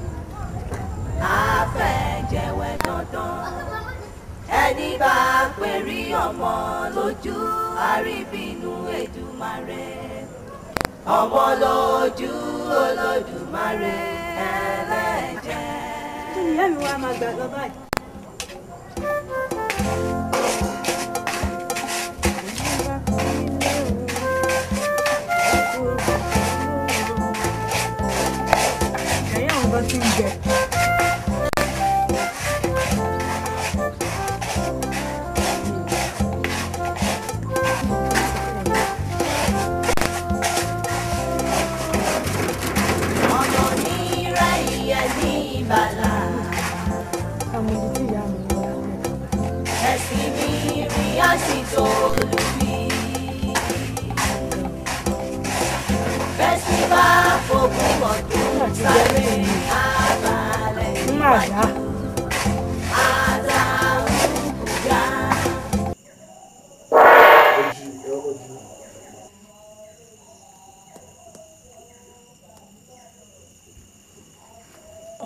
Àfẹ̀jẹ̀wẹ̀ dandan. Ẹni bá pèrí ọmọ lójú àríbínú Èdùmàrè. Ọmọ lójú Olódùmarè ẹlẹ́jẹ̀. Kí ni ìyá mi wá máa gbà lọ báyìí? Ẹ̀yìn àwọn kan ti ń jẹ.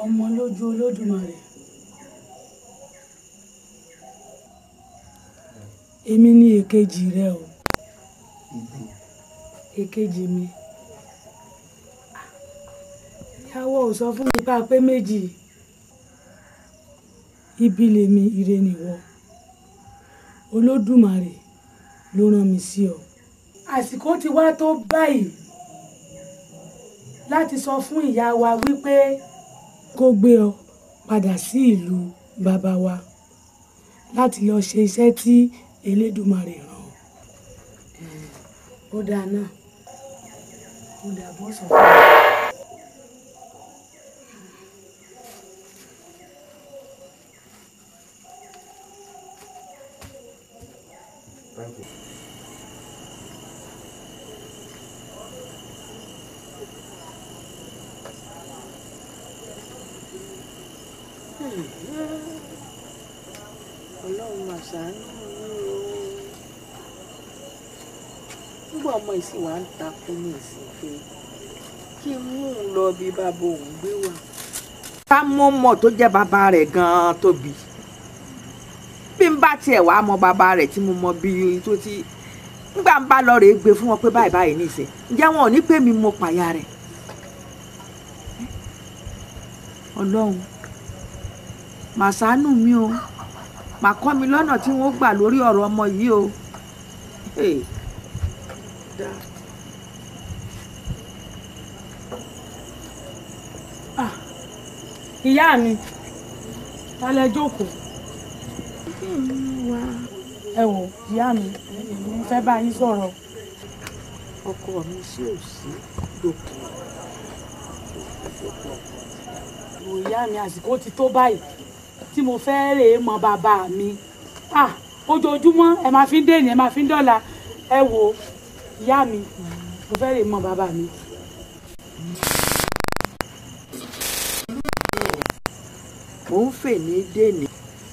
Ọmọ lójú Olódùmarè, èmi ni èkejì rẹ o, èkejì mi. Ìyàwó ò sọ fún mi pa pé méjì, ibi lèmi ire nìwọ. Olódùmarè ló rán mi sí ọ. Àsìkò ti wá tó báyìí láti sọ fún ìyá wa wípé kó gbé ọ padà sí ìlú bàbá wa láti lọ ṣe iṣẹ́ tí Elédùmarè rán ọ. Ó dáa náà, ó dáa bọ́ sọ fún mi. Thank you. Ọlọ́run mà ṣàánú mi o. Nígbà ọmọ ìsìn wa ń takú ní ìsìn pé kí n mú un lọ bí bàbá òun gbé wà. Ká mọ́ mọ́ tó jẹ́ bàbá rẹ̀ gan-an tóbi. Bí n bá tiẹ̀ wá mọ bàbá rẹ̀ tí mo mọ bí tó ti nígbà ń bá lọ rèé gbé fún wọn pé báyìí báyìí nísìn, ǹjẹ́ wọn ò ní pè mí mo pàyà rẹ̀. Ọlọ́run mà ṣàánú mi o, mà kọ́ mi lọ́nà tí wọ́n gbà lórí ọ̀rọ̀ ọmọ yìí o. Ìyá mi, ta lẹ jókòó? Ẹ wò ìyá mi, èmi fẹ́ bá yín sọ̀rọ̀. Ọkọ mi ṣé ò sí dòkú. Wò ìyá mi, àsìkò ti tó báyìí tí mo fẹ́ rèé mọ bàbá mi. Ojoojúmọ́ ẹ máa fi ń dènì, ẹ máa fi ń dọ́là. Ẹ wò ìyá mi, mo fẹ́ rèé mọ bàbá mi. Mò ń fè ní dènì,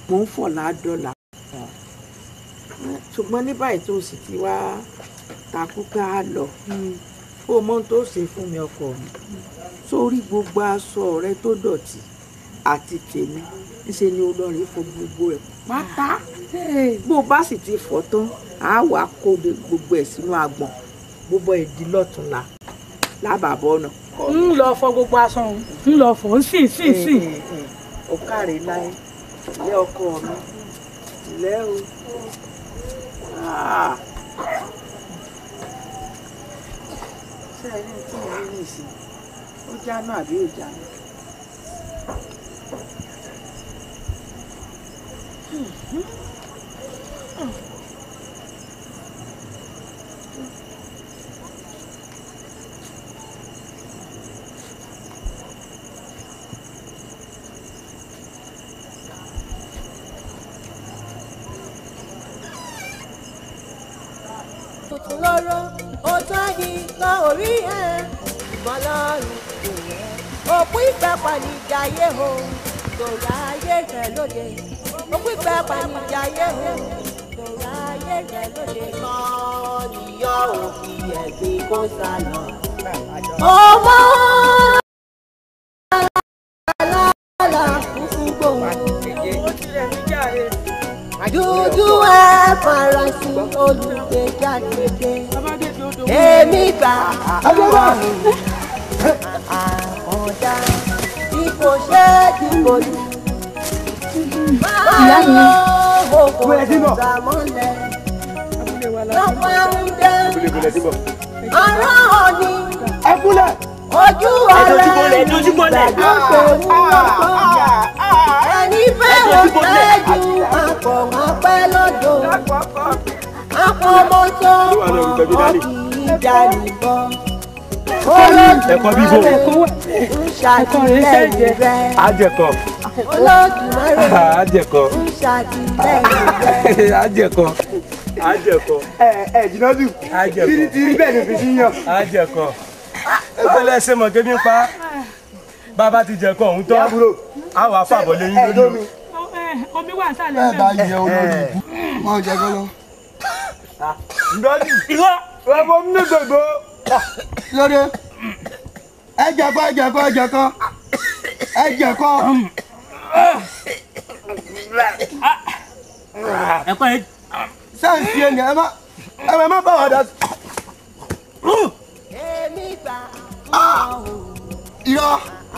mò ń fọ̀lá dọ́là. Ṣùgbọ́n ní báyìí tó sì ti wá takú ká lọ, ó mọ ohun tó ṣe fún mi ọkọ mi. Sórí gbogbo aṣọ rẹ tó dọ̀tí àti tèmi, ńṣe ni olórí fọ gbogbo ẹ̀ pátá. Bó bá sì ti fọ̀ tán, á wàá kó gbogbo ẹ̀ sínú agbọ̀n, gbogbo ẹ̀ di lọ́túnla lábàbọ̀ ọ̀nà. Ń lọ fọ gbogbo aṣọ òun, ń lọ fọ ń sìn sìn sìn. Ó káre láyé, ilé ọkọ mi, ilé o. Ṣé ẹ ní tí mo rí nìsín? Ó jáná àbí ò jáná? Tuntun lọ́rọ́, ó tọ́ ni lọ orí ẹ̀, ìmọ̀ lọ́rùn kò rẹ̀. Òkú ìgbà pàníjàyé o, tòrá ayé rẹ̀ lóde. Òkú ìgbà pàníjàyé o, tòrá ayé rẹ̀ lóde. Kọ́ níyọ̀ òfin ẹ̀gbin kó sá lọ. Ọmọ aláàlá fúnfún gbòòrò. Dúdú ẹ farasin olùgbèjáde. Èmi gbà ọ̀run àkàndá bí kò ṣe dìbò lù. Ìyá mi. Owó kò gbà mọ́lẹ̀. Lọ́pọ̀ ń dẹ́. Ọ̀rọ̀ òní. Ojú ọ̀rẹ́ ìgbàlódé ń lọ́kọ̀. Ẹni fẹ́ ò fẹ́ ju àpọ̀ wọn pẹ́ lọ́dọ̀. Àpọ̀ mọ́tò wọn kì í dánìbọn. Ẹ̀kọ́ bíbó. Ń ṣàtìlẹ́yìn rẹ̀. Ajẹ̀kọ́. Olódùmarè Ajẹ̀kọ́. ń ṣàtìlẹ́yìn rẹ̀. Ajẹ̀kọ́. Ajẹ̀kọ́. Ẹ ẹ jìnnà jù. Ajẹ̀kọ́. Tìrì tìrì bẹ́ẹ̀ ni fi sí yàn. Ajẹ̀kọ́. Ẹgbẹ́lẹ́ ṣe mọ̀ kébí ń pa. Bàbá ti jẹ̀kọ́ ọ̀hún tán. A wà fàbọ̀ lẹ́yìn lórí. Omi wà sálẹ̀. Ẹ bá yẹ olórí ibú, máa jẹ kọ́ lọ. Ndọ́dì. Ìwọ. Ẹ̀fọ́ mi ní gbogbo. Lóde, ẹ jẹ̀kọ́, ẹ jẹ̀kọ́, ẹ jẹ̀kọ́, ẹ jẹ̀kọ́. Ẹ̀kọ́ yẹn. Sáǹsì ẹni ẹ má bá wa dá sí. Èmi gbà Irọ́.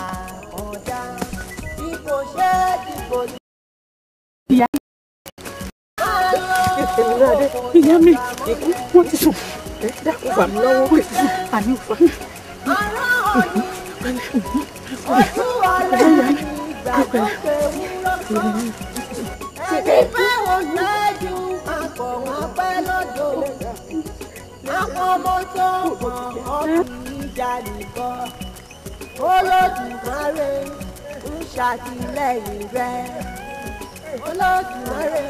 àkàndá bí kò ṣe dìbò lù. Ìyá mi, wọ́n ti sùn. Dákun fà mí lọ́wọ́. Wọ́n ti sùn. Àmì ò fà. Ojú ọ̀rẹ́ ìgbàlódé ń lọ́kọ̀. Ẹni fẹ́ ò ṣáájú àpọ̀ wọn pẹ́ lọ́dọ̀. Àpọ̀ mọ́tò wọn kì í dánìbọn. Olódùmarè ń ṣàtìlẹ́yìn rẹ̀. Olódùmarè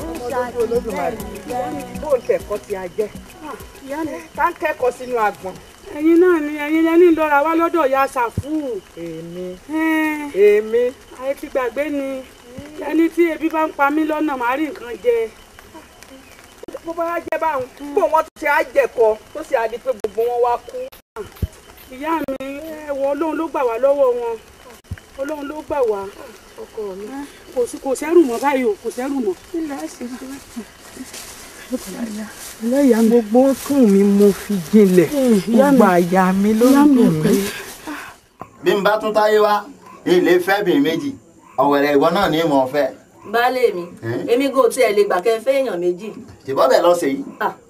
ń ṣàtìlẹ́yìn rẹ̀. Bó ń tẹ̀kọ́ tí a jẹ́. Ìyá mi. Ká ń kẹ́kọ̀ọ́ sínú agbọ̀n. Ẹ̀yin náà ni ẹ̀yin lẹ́ni lọ́ra wá lọ́dọ̀ ìyá Ṣàfù. Èmi. Èmi. Ayé ti gbàgbé ni ẹni tí ebi bá ń pa mí lọ́nà màá rí nǹkan jẹ. Bó bá jẹ́ báwọn, bó wọ́n ti á jẹ̀kọ tó sì á di pé gbogbo wọn wá kú. Ìyá mi, ẹ wọ Ọlọ́run ló gbà wá lọ́wọ́ wọn. Ọlọ́run ló gbà wá. Ọkọ mi. Kò sẹ́rù mọ́ báyìí o, kò sẹ́rù mọ́. Gbogbo ọkàn mi mo fi jinlẹ̀, gbogbo àyà mi ló ń dùn mí. Bí n bá tún táyé wá, ilé fẹ́ bìnrin méjì, ọ̀wẹ̀rẹ̀ ìwọ náà ní mọ̀ fẹ́. Baálé mi, èmi kò tiẹ̀ lè gbà kẹ́ fẹ́ èèyàn méjì. Ṣèbọ́ bẹ̀ lọ ṣe yìí,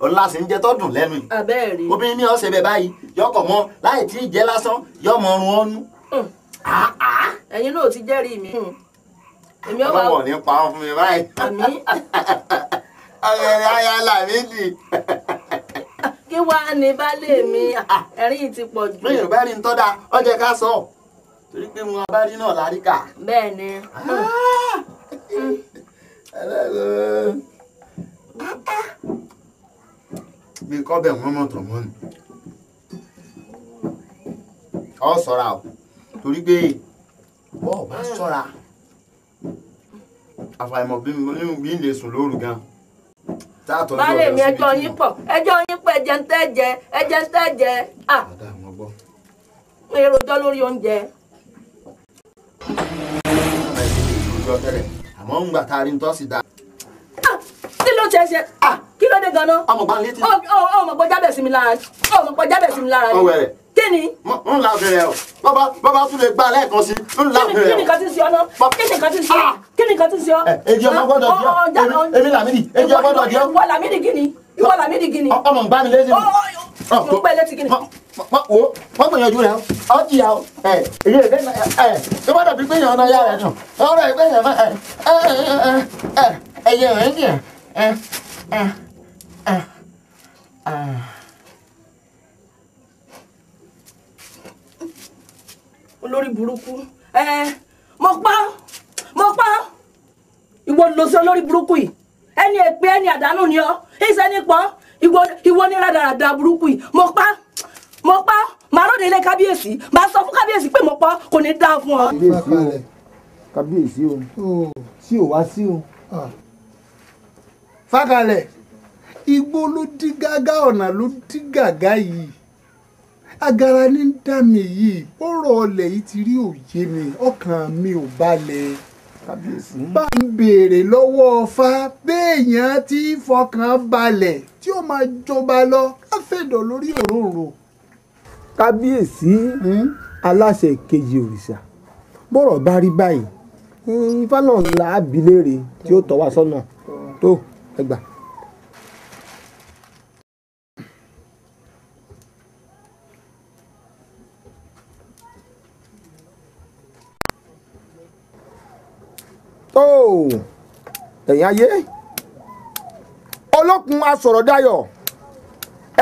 ọ̀la sì ń jẹ tọ́dùn lẹ́nu yìí. Abẹ́ẹ̀ rí. Obìnrin mi ọ̀sẹ̀ bẹ̀ báyìí, yọkọ̀ mọ́ láì tí ì jẹ́ lásán, yọmọ ọrùn ọ̀nù. Ẹ̀yin náà ti jẹ́rìí mi. Èmi ọba Ọlọ́wọ̀ ní pa ọ́ fún mi báyìí. Àmín. Ọ̀rẹ́rẹ́ aya Lámídì. Kí wàá ní baálé mi, ẹ̀rín yìí ti pọ̀ jù. Lóyún bá rí ń tọ́ da, ó jẹ́ ká sọ. Torí pé mo bá rí náà láríkà. Bẹ́ẹ̀ ni. Bí kọ́bẹ̀ wọ́n mọ̀ tọ̀ mọ́ ni. Ọ ṣọ́ra o, torí pé bọ́ọ̀ bá ṣọ́ra. Àfàìmọ̀ bí n lè sùn lóru gan. Baálé mi, ẹjọ́ yín pọ̀, ẹjọ́ yín pọ̀, ẹjẹ́ ń tẹ́ jẹ, ẹjẹ́ ń tẹ́ jẹ. Mo yẹ rojọ́ lórí oúnjẹ. Àmọ́ ń gbà tá a rí ń tọ́ sí da. Kí ló ṣe ṣe? Kí ló dé gan-an? Ọmọ gbọ́n létí. Ọmọ gbọ́n jábẹ̀ sí mi lára. Ọmọ gbọ́n jábẹ̀ sí mi lára. Ọwẹ́rẹ́. Kí ni? Ń la bẹ̀rẹ̀ o. Bàbá tún lè gbá lẹ́ẹ̀kan sí. Ń la bẹ̀rẹ̀ o. Kí ni nǹkan tí ń ṣe ọ náà? Kí ni nǹkan tí ń ṣe ọ? Kí ni nǹkan tí ń ṣe ọ? Èjì ọmọ gbọ́dọ̀ di ọ. Èmi Lámídì. Èjì ọmọ gbọ́dọ̀ di ọ. Ìwọ Lámídì kí ni? Ìwọ Lámídì kí ni? Ọmọ ń gbá mi létí. Mo gbẹ́ létí kí ni? Wọ́n gbìyànjú rẹ̀ ọ jìyà o. Èyí ẹ̀ ẹ̀ tó bá dàbí pé èèyàn ọ̀nà yára ẹ̀ dùn. Ọ̀rọ̀ ẹ̀ pé èèyàn ẹ̀ ẹ̀yẹ rẹ̀ ń jẹ̀ ẹ̀ ẹ̀ ẹ̀. Olórí burúkú mo pa ìwọ lọ sí olórí burúkú yìí, ẹni èpè ẹni àdánù ni ọ, ìṣe ní pọ ìwọ ní rádaràda burúkú yìí. Mo pa màá ròde ilé kábíyèsí, màá sọ fún kábíyèsí pé mo pa, kò ní dáa fún ọ. Kábíyèsí o, sí ò wá sí o. Fákalẹ̀, igbó ló dí gágá, ọ̀nà ló dí gàgá yìí, agara ní dá mi yìí, ọ̀rọ̀ ọlẹ̀ yìí ti rí òye mi, ọkàn mi ò balẹ̀. Bá ń béèrè lọ́wọ́ Ọfà béèyàn tí fọkàn balẹ̀ tí ó máa jọba lọ, ká fẹ̀dọ̀ lórí òróǹro. Kábíyèsí, aláṣẹ kejì òrìṣà, bọ́rọ̀ bá rí báyìí, Ifá náà la abiléèrè tí ó tọ́ wa sọ́nà tó ẹgbà. Tó ẹ̀yin ayé, olókun asọ̀rọ̀dayọ̀,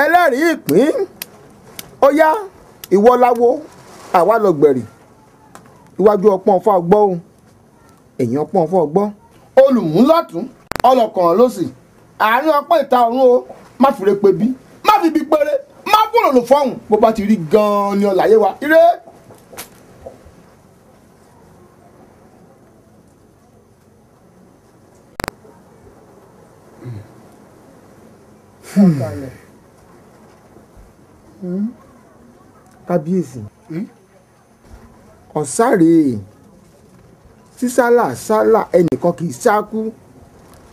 ẹlẹ́rìí ìpín, ó yá ìwọ láwo, àwa lọ gbẹ̀rì, iwájú ọpọ́n ọ̀fọ̀ ọgbọ́ o, ẹ̀yìn ọpọ́n ọ̀fọ̀ ọgbọ́. Olùmúlọ́tún ọlọ́kàn lọ́sì, àárín ọpọ́n ìta ọ̀run o, má fìrè pé bí, má fi bí péré, má bòrò fọ́hùn, bó bá ti rí gan-an ni ọ̀làyé wa. Ire! Kábíyèsí, ọ̀sáré sísálà sálà ẹnìkan kì í sákú,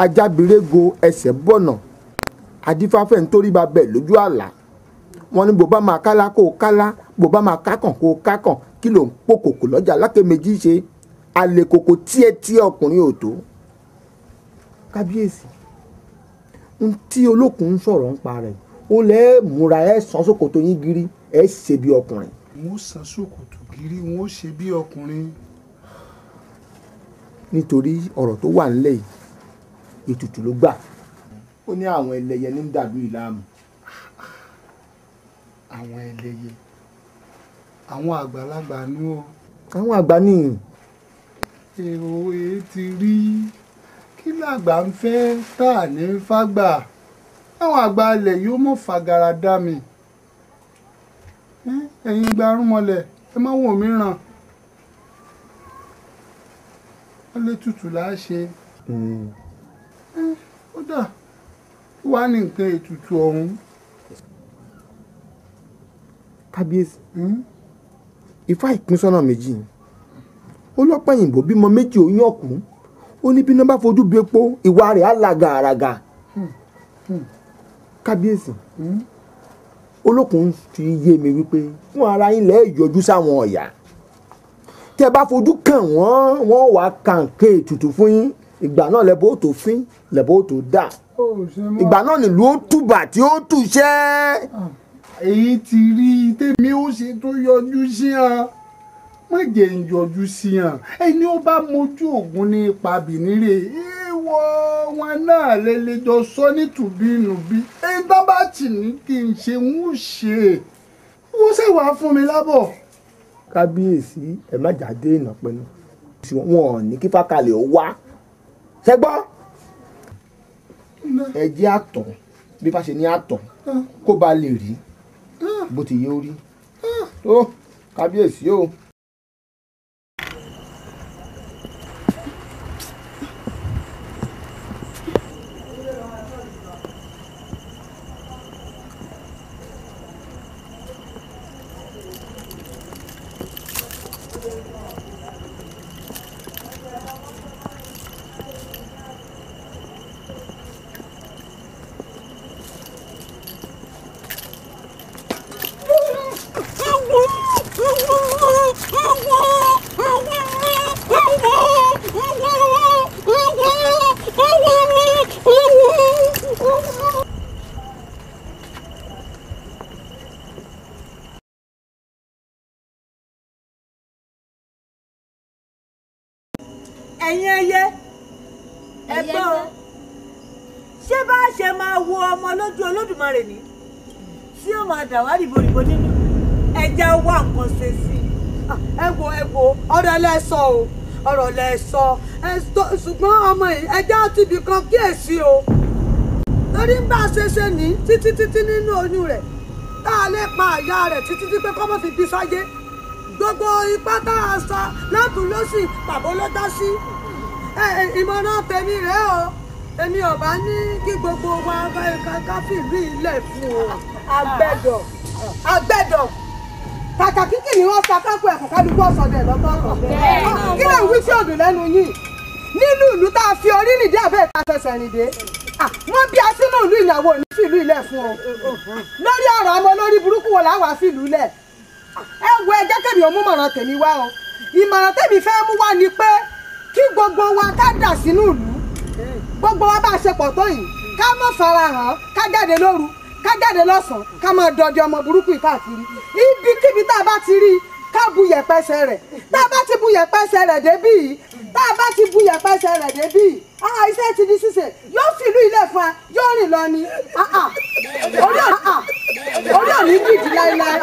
ajábìrègo ẹsẹ̀ bọ̀nà, adífáfẹ́ nítorí bá bẹ̀ lójú àlá. Wọ́n ní bó bá máa kálá kó kálá, bó bá máa kákàn kó kákàn, kí ló ń pòkòkò lọ́jà lákèméjì ṣe, alẹ́ kòkò tíẹ̀tíẹ̀ ọkùnrin ò tó. Kábíyèsí, n tí olókun ń sọ̀rọ̀ ń pa rẹ̀, ó lẹ́ múra ẹ̀ sàn ṣòkòtò yín gírí, ẹ̀ ṣe bí ọkùnrin. Wọ́n sàn ṣòkòtò gírí, wọ́n ṣe bí ọkùnrin. Nítorí ọ̀rọ̀ tó wà nílẹ̀ yìí, ètùtù ló gbà. Ó ní àwọn ẹlẹ́yẹ ní dàbí ìlàmù. Àwọn ẹlẹ́yẹ, àwọn àgbàlagbà nú o. Àwọn àgbà ní. Èrò èé ti rí, kí làgbà ń fẹ́ tá à ní fágbà, àwọn àgbà ilẹ̀ yóò mọ̀ fagara dá mi. Ẹ̀yin gbarúmọlẹ̀, ẹ má wò mí ràn. Wọ́n lé tutù là á ṣe. Ó dà, wá ní nǹkan ètùtù ọ̀hún. Kábíyèsí, Ifá ìpín sọ́nà méjì. Ó lọ́pọ̀ òyìnbó bímọ méjì oyún ọ̀kú. Ó ní bí iná bá fojú bí epo, ìwà rẹ̀ á la gàràgà. Kábíyèsí, olókun ti yé mi wípé fún ara yín lẹ́ẹ̀ yọjú sáwọn ọ̀yà. Tẹ́ bá fojú kàn wọ́n, wọ́n wàá kàǹkè ètùtù fún yín. Ìgbà náà lẹ́bọ̀ ó tó fín, lẹ́bọ̀ ó tó dà. Ìgbà náà nílùú ó tùbà tí ó tùṣẹ́. Èyí ti rí tèmi ó ṣe tó yọjú sí hàn. Má jẹ́ ń yọjú sí hàn. Ẹni ó bá mojú ògùn ní ipa bìnírè. Àwo wọn náà lè lè jọ sọ nítùbínùbí. Èyí tó bá tì ní kí n ṣe ń ṣe. Wọ́n ṣe wàá fún mi lábọ̀. Kábíyèsí, ẹ má jáde ìnà pẹ̀lú. Wọn ò ní kí Fákalẹ̀ ó wá. Ṣẹ́gbọ́. Ẹ jẹ́ àtọ̀ bí bá ṣe ní àtọ̀ kó ba lè rí bó ti yẹ ó rí. Tó kábíyèsí o. Ẹ̀yin ẹyẹ ẹ̀gbọ́n o, ṣé bá a ṣe máa wo ọmọ lójú Olódùmarè ní tí ó máa dà wá rìbòrìbò nínú ẹja wá nǹkan ṣe sí i. Ẹ wo ẹ wo, ọ̀rọ̀ lẹ sọ o, ọ̀rọ̀ lẹ sọ, ṣùgbọ́n ọmọ yìí ẹja ti ibì kan kíyèsí o, torí ń bá a ṣe ṣe ní títí títí nínú oyún rẹ̀ tá a lè pa àyà rẹ̀ títí tí pé kọ́mọ́ fi bí sáyé. Gbogbo ipá tá a sa látùn lọ́sì pàbó ló dá sí. Ìmọ̀ràn tèmi rèé o, èmi ò bá ní kí gbogbo wa ká fìlú ilẹ̀ fún o. Àgbẹ̀dọ̀ àgbẹ̀dọ̀ kàkà kíkì ni wọ́n sa kápò ẹ̀kọ́ kálukú ọ̀sọ̀dẹ̀ lọ́tọ̀ọ̀tọ̀. Kí lè wí sí òdùn lẹ́nu yìí? Nínú ìlú tá a fi orí nìdí àbẹ́ ìta fẹsẹ̀ rìn dé, wọ́n bí a sínú ìlú ìyàwó ní fìlú ilẹ̀ fún o. Lórí ọ̀rọ̀ ọmọ lórí burúkú wo làwọn fìlú lẹ̀? Ẹ wo, ẹ jẹ́ kẹ́mi ò mú ìmọ̀ràn tèmi wá o. Ìmọ̀ràn tèmi fẹ́ mú wá ni pé kí gbogbo wa ká dà sínú ìlú, gbogbo wa bá a ṣe pọ̀ tó yìí, ká má farahàn, ká jáde lóru, ká jáde lọ́sàn-án, ká máa dọdẹ ọmọ burúkú yìí káàkiri. Ibikíbi tá a bá ti rí, ká bu yẹ̀pẹ̀sẹ̀ rẹ̀. Tá a bá ti bu yẹ̀pẹ̀sẹ̀ rẹ̀ débí yìí, tá a bá ti bu yẹ̀pẹ̀sẹ̀ rẹ̀ débí yìí, iṣẹ́ ti di ṣíṣe, yóò fìlú ilé fún wa, yóò rìn lọ ni. Orí ò ní dìdí láéláé.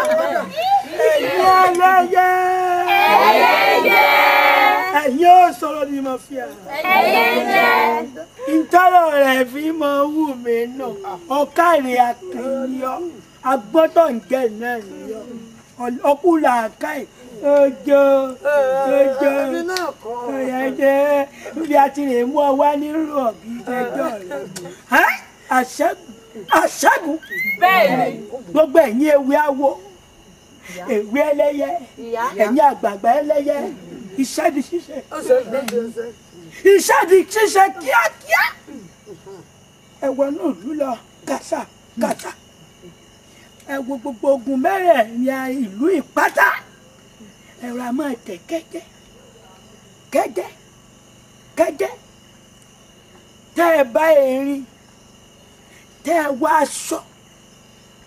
Ẹ̀yin ẹlẹ́yẹ. Ẹlẹ́yẹ. Ẹ̀yin ò sọ̀rọ̀ ni mo fi hàn. Ẹlẹ́yẹ. Ìtọ́rọ̀ rẹ̀ fi mọ wù mí nù. Ọ̀kàrí akínyọ́. Agbọ́tọ̀ ń jẹ́ náà nìyọ́. Ọkùnrin àkáì. Ojo ojo ọ̀yẹ́dẹ́ bí a ti lè mú ọ wá nírú ọ̀bí ẹjọ́ rẹ̀. Àṣẹ́gun àṣẹ́gun. Bẹ́ẹ̀ni. Gbogbo ẹ̀yin ewé awo, ewé ẹlẹ́yẹ, ẹ̀yin àgbààgbà ẹlẹ́yẹ, iṣẹ́ di ṣíṣe. Iṣẹ́ di ṣíṣe kíákíá. Ẹ wọnú ìlú lọ kàṣà kàṣà. Ẹ wo gbogbo ogun mẹ́rẹ̀ẹ̀rin ìlú ìpátá. Ẹ̀rọ a máa tẹ̀ kẹ́jẹ́ kẹ́jẹ́ kẹ́jẹ́. Tẹ́ ẹ bá erin, tẹ́ ẹ wá aṣọ,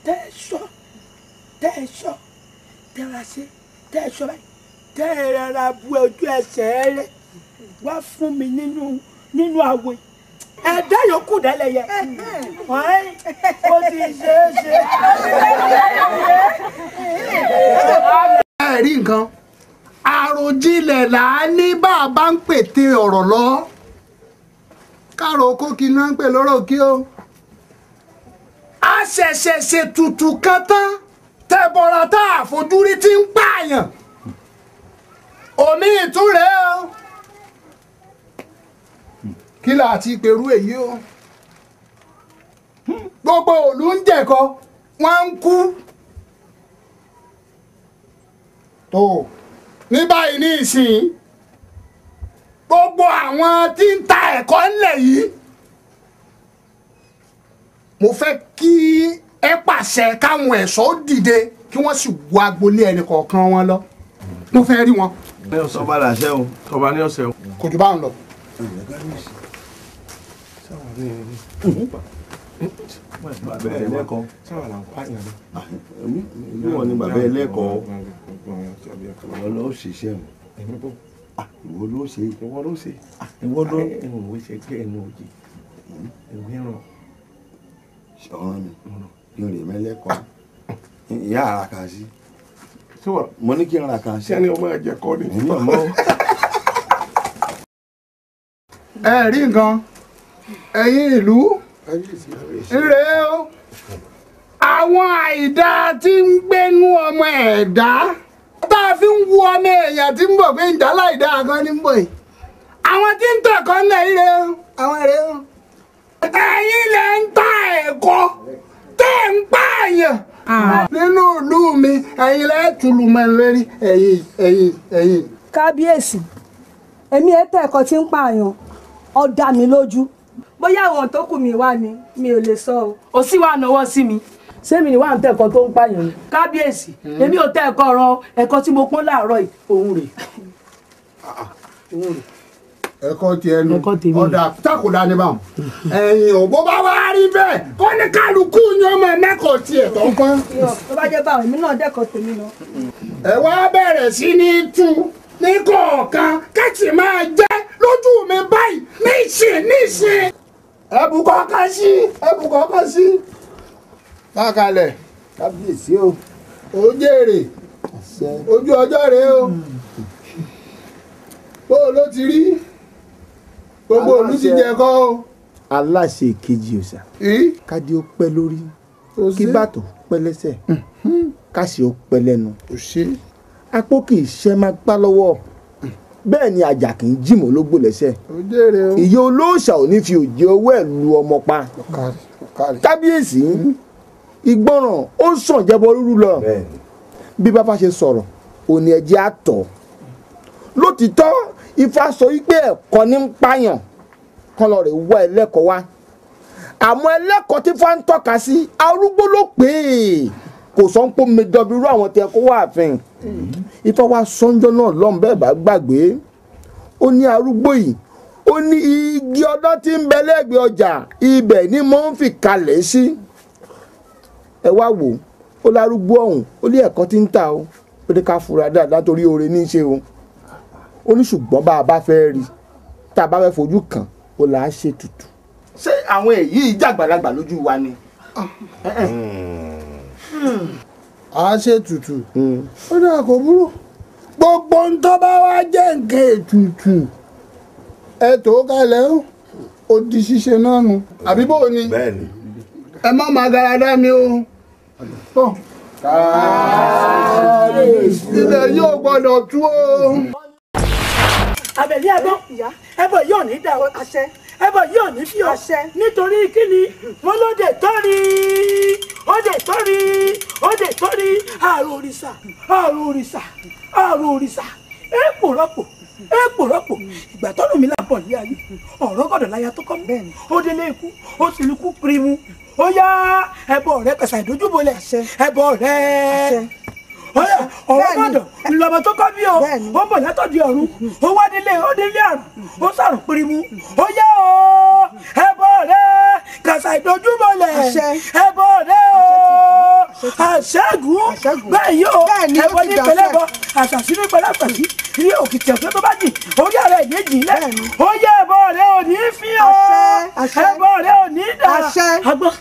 tẹ́ ẹ ṣọ, tẹ́ ẹ ṣọ, tẹ́ ẹ ra ṣe, tẹ́ ẹ ṣọ báyìí, tẹ́ ẹ rárá bu ojú ẹsẹ̀ rẹ wá fún mi nínú àwẹ̀. Ẹ̀dá yòókù dálẹ̀ yẹ. Ó ti ṣe é ṣe. Ẹ rí nǹkan àròjinlẹ̀ là á ní bá a bá ń pète ọ̀rọ̀ lọ. Káàrò kó kí iná ń pè lọ́rọ̀ kí o. A ṣẹ̀ṣẹ̀ ṣètùtù kan tán tẹ́bọra tá a fojúrí tí ń pààyàn. Omi ìtúrẹ́ o. Kí là ti pèrú èyí o? Gbogbo òlú ń jẹ̀kọ, wọ́n ń kú. Tó ní báyìí ní ìsìn, gbogbo àwọn tí ń ta ẹ̀kọ́ ńlẹ̀ yìí, mo fẹ́ kí ẹ pàṣẹ káwọn ẹ̀ṣọ́ dìde kí wọ́n sì wọ agboolé ẹnì kọ̀ọ̀kan wọn lọ. Mo fẹ́ rí wọn. Ọba làṣẹ o. Ọba ní ọ̀sẹ̀ o. Kò jù báwọn lọ. Bàbá ẹlẹ́kọ̀ọ́. Ìwọ ni bàbá ẹlẹ́kọ̀ọ́. Ìwọ ló ṣiṣẹ́ o. Ìwọ ló ṣe. Ìwọ ló ṣe. Ìwọ ló. Ìwé ṣe gbé ẹnu òjì. Ìwé ràn. Ọ̀ràn mi kí n rè mẹ́lẹ́kọ̀ọ́. Ìyá ara kan sí. Mo ní kí n ra kan sí. Sẹ́ni ọmọ ẹ̀jẹ̀ kọ́ ni. Èmi ò mọ̀. Ẹ rí nǹkan ẹ̀yin ìlú ire o, àwọn àìdá tí ń gbénú ọmọ ẹ̀dá tá a fi ń wo ọmọ èèyàn tí ń bọ̀ pé ìjà láìdá kan ní ń bọ̀ yìí, àwọn tí ń tẹ̀kọ́ ńlẹ̀ ire o, àwọn ire o. Ẹ̀yin lẹ ń ta ẹ̀kọ́ tẹ́ ń pààyàn nínú ìlú mi, ẹ̀yin lẹ tùlù mọ́ lórí ẹ̀yin ẹ̀yin ẹ̀yin. Kábíyèsí, èmi ẹ tẹ ẹ̀kọ́ tí ń pààyàn, ó dá mi lójú. Bóyá àwọn tó kù mí wá ni mi ò lè sọ o. Ó sì wá náwó sí mi. Sẹ́mi ni wà ń tẹ̀kọ́ tó ń pààyàn ni. Kábíyèsí, èmi ò tẹ ẹ̀kọ́ ran ẹ̀kọ́ tí mo pọ́n láàárọ̀ yìí, òun rè. Ẹ̀kọ́ ti ẹnu ọ̀dà takòdà ni báwọn. Ẹ̀yin ò bó bá wá rí bẹ́ẹ̀ kọ́ ní kálukú yín ọmọ mẹ́kọ̀ọ́ tiẹ̀ tó ń pọ́n. Tó bá jẹ́ báwọn, èmi náà dẹ́kọ̀ọ́ tèmi lọ. Ẹ wá bẹ̀rẹ̀ sí ní tú ní kọ̀ọ̀kan kẹ́tì máa jẹ́ lójú mi báyìí níṣìn níṣìn. Ẹ̀bù kọ̀ọ̀kan sí, ẹ̀bù kọ̀ọ̀kan sí. Bákalẹ̀. Kábíyèsí o. Ó jèrè. Ojú ọjọ́ rèé o. Bó o ló ti rí? Gbogbo òlú ti jẹ kọ́ o. Aláṣẹ ìkejì òòṣà. Kádé ó pẹ́ lórí. Kí bàtò pẹ́ lẹ́sẹ̀. Káṣí ó pẹ́ lẹ́nu. Apó kì í ṣe máa gbá lọ́wọ́. Bẹ́ẹ̀ ni àjà kì í jìmọ̀ ló gbò lẹ́sẹ̀. Ìyá olóòṣà ò ní fi òjì owó ẹ̀ lu ọmọ pa. Kábíyèsí, ìgbọràn ó sàn jẹbọ rúrú lọ. Bí bàbá ṣe sọ̀rọ̀, òní ẹ̀jẹ̀ á tọ̀. Lótìtọ́, Ifá sọ wípé ẹ̀kọ́ ní ń pààyàn kán lọ rè wá ẹlẹ́kọ̀ọ́ wá. Àmọ́ ẹlẹ́kọ̀ọ́ tí Ifá ń tọ́ka sí arúgbó ló pè é. Kò sọ ń pò mí dọ̀bí irú àwọn tí ẹ kó wá ààfin. Ifá wa sọ́njọ́ náà lọ́n bẹ́ẹ̀ bá gbàgbé. Ó ní arúgbó yìí, ó ní igi ọdán tí ń bẹ lẹ́gbẹ̀ẹ́ ọjà, ibẹ̀ ni mo ń fi kalẹ̀ sí. Ẹ wá wò ó lárúgbó ọ̀hún, ó ní ẹ̀kọ́ tí ń ta o, ó ní ká fura dáadáa torí oore ní í ṣe o. Ó ní ṣùgbọ́n bá a bá fẹ́ rí, tá a bá fẹ́ fojú kàn, ó là á ṣe tutù. Ṣé àwọn èyí jàgbàlagbà lójú wa ni? A ṣe tutù. Ó dáa, kò burú. Gbogbo ń tó bá wá jẹ́ nǹkan ètùtù, ẹ tó kalẹ̀ ó, ó di ṣíṣe náà nù. Àbí bó o ni? Ẹ má máa gara dá mi o. Ilẹ̀ yóò gbọ́dọ̀ tú o. Àbẹ̀ní ẹbọ, ẹbọ yóò ní dà o, ẹbọ yóò ní fi ọ, nítorí kíni wọn lóde tọ́rí, òde tọ́rí, òde tọ́rí, àrùn òrìṣà, àrùn òrìṣà, àrùn òrìṣà, èèpò rọ́pò, èèpò rọ́pò, ìgbà tọ́nù mi là ń bọ̀ ní ayé, ọ̀rọ̀ gọ̀dọ̀ láya tó kọ́ mọ́, ó délé ikú, ó sì lukú pirimu, ó yá ẹbọ rẹ kẹsà ìdójúbolẹ̀, ẹbọ rẹ. Ọ̀rọ̀ gbọ́dọ̀ lọ́mọ tó kọ́ bí o, ó bọ̀ látọ̀dí ọ̀run, ó wá délé, ó délé àrùn, ó sàrùn pirimu, ó yá o, ẹbọ rẹ kàṣà ìdójúmọ̀lẹ̀, ẹbọ rẹ o, àṣẹ́gun bẹ́ẹ̀ yóò, ẹbọ ní pẹlẹ́bọ, àṣàṣì ní pẹlẹ́pẹ̀sí, ní òkìtì ọ̀fẹ́ tó bá jì, orí ààrẹ ìdíjì lẹ̀, ó yá ẹbọ rẹ ò ní fi o, ẹbọ rẹ ò ní dà, agbọ́n,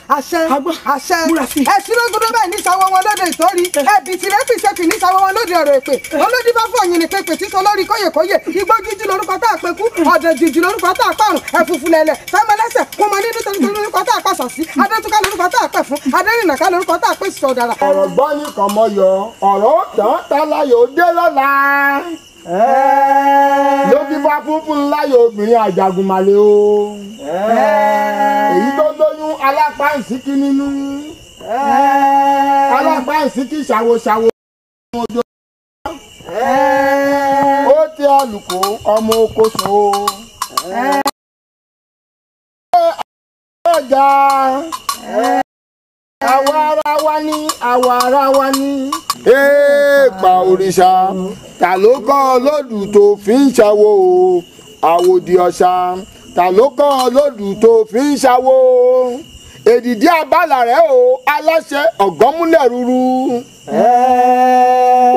agbọ́n, múra sí. Ẹ̀sìn lógún bẹ́ẹ̀ ní sáwọ́ wọn lóde ìtọ́rí, ẹ̀bì tìrẹ́pì ṣẹ́kì ní sáwọ́ wọn lóde ọ̀rọ̀ èpè, olódì bá fọ yìnyín pépè tíṣọ lórí kóyèkóyè, igbó jíjí lórúkọ tá a pè kú, ọ̀dọ̀ jìjì lórúkọ tá a pààrùn, ẹ̀fùfù lẹ̀lẹ̀, fẹ́mọlẹ́sẹ̀, kúmọ nínú torí lórúkọ tá a pàṣà sí, adétúká lórúkọ tá a pẹ̀ fún, adérìnàká lórúkọ tá a pè sọ̀dàrà. Ọ̀rọ̀ gbọ́ ní kàn mọ́ yọ, ọ̀rọ̀ tán tá láyò dé lọ́la. Ló fi bá fúnfún láyò obìnrin àjàgùnmàlè o. Èyí tó lóyún alápá ìsíkí nínú. Alápá ìsíkí ṣàwòṣàwò. Ó ti àlùkò ọmọ oko sùn o. Ọjà àwa ara wa ní, àwa ara wa ní. Èèpà òrìṣà ta ló kọ́ ọ lódù tó fi ń ṣàwò o, àwòdì ọ̀ṣà ta ló kọ́ ọ lódù tó fi ń ṣàwò o. Èdìdí abala rẹ̀ o aláṣẹ ọ̀gánmúlẹ̀ ruru.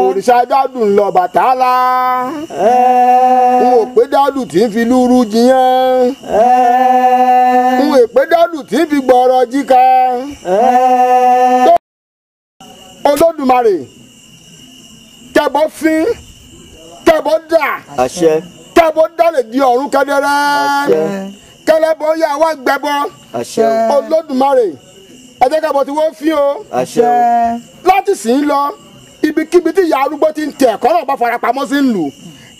Òrìṣà dádùn ń lọ Bàtálá. N ò pé dádùn tí ń fi lúrú jiyàn. N ò pé dádùn tí ń fi gbọ̀rọ̀ jíka. Olódùmarè kẹbọ fín kẹbọ dà. Àṣẹ. Kẹbọ dà lè di ọ̀run kẹdẹrẹ. Kẹlẹbọ yà wá gbẹbọ. Àṣẹ. Olódùmarè ẹ jẹ́ kẹbọ tí wọ́n fín o. Àṣẹ. Láti sìn lọ ibikíbi tí ìyá arúgbó ti ń tẹ ẹ̀kọ́ náà bá farapamọ́ sí ń lù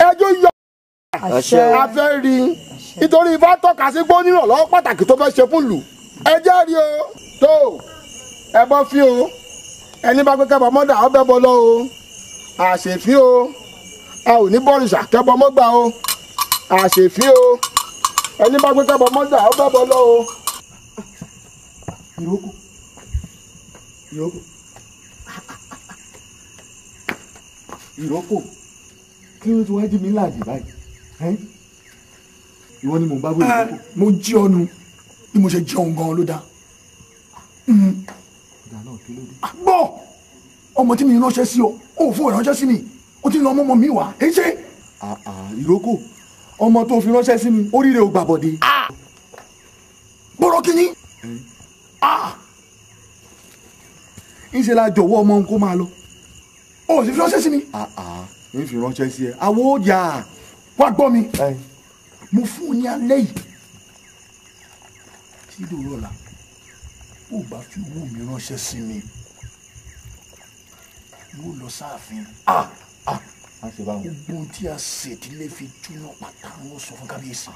ẹjọ́ yọ. Àṣẹ. A fẹ́ rí i nítorí ifá tọ́ka sí pé ó nírànlọ́wọ́ pàtàkì tó fẹ́ ṣe fún lù ẹ jẹ́ rí o tó ẹbọ fín o ẹni bá gbé kẹbọ mọ́dà ọ bẹ́ bọ lọ o àṣèfín o a ò ní bọ́rìṣà kẹbọ mọ́gbà o àṣèfín o ẹni bá gbé kẹbọ mọ́dà ọ bẹ́ bọ lọ o. Ìrókò ìrókò ìrókò kí ló ti wá jí mi láàyè báyìí? Ìwọ ni mò ń bá wí ìrókò. Mo jí ọ nu bí mo ṣe jẹun gan-an ló dáa. Gbọ́ ọmọ tí mi ránṣẹ́ sí ọ ò fún ìránṣẹ́ sí mi ó ti lọ ọmọ mi wá èyí ṣe. Ìrókò ọmọ tó fi ránṣẹ́ sí mi oríire ò gbàbọ̀dé. Bọ́rọ̀ kínní. Ńṣe la jọ̀wọ́ ọmọ kó máa lọ. O sì fi ránṣẹ́ sí mi. Ń fi ránṣẹ́ sí ẹ àwọ̀ ó yà. Wá gbọ́ mi mo fún un ní alẹ́ yìí tí dòrò ọ̀la bó o bá fi owó mi ránṣẹ́ sí mi yóò lọ sáàfin. Gbogbo ohun tí a ṣèdílé fi túná pátá ń sọ fún kábíyèsí.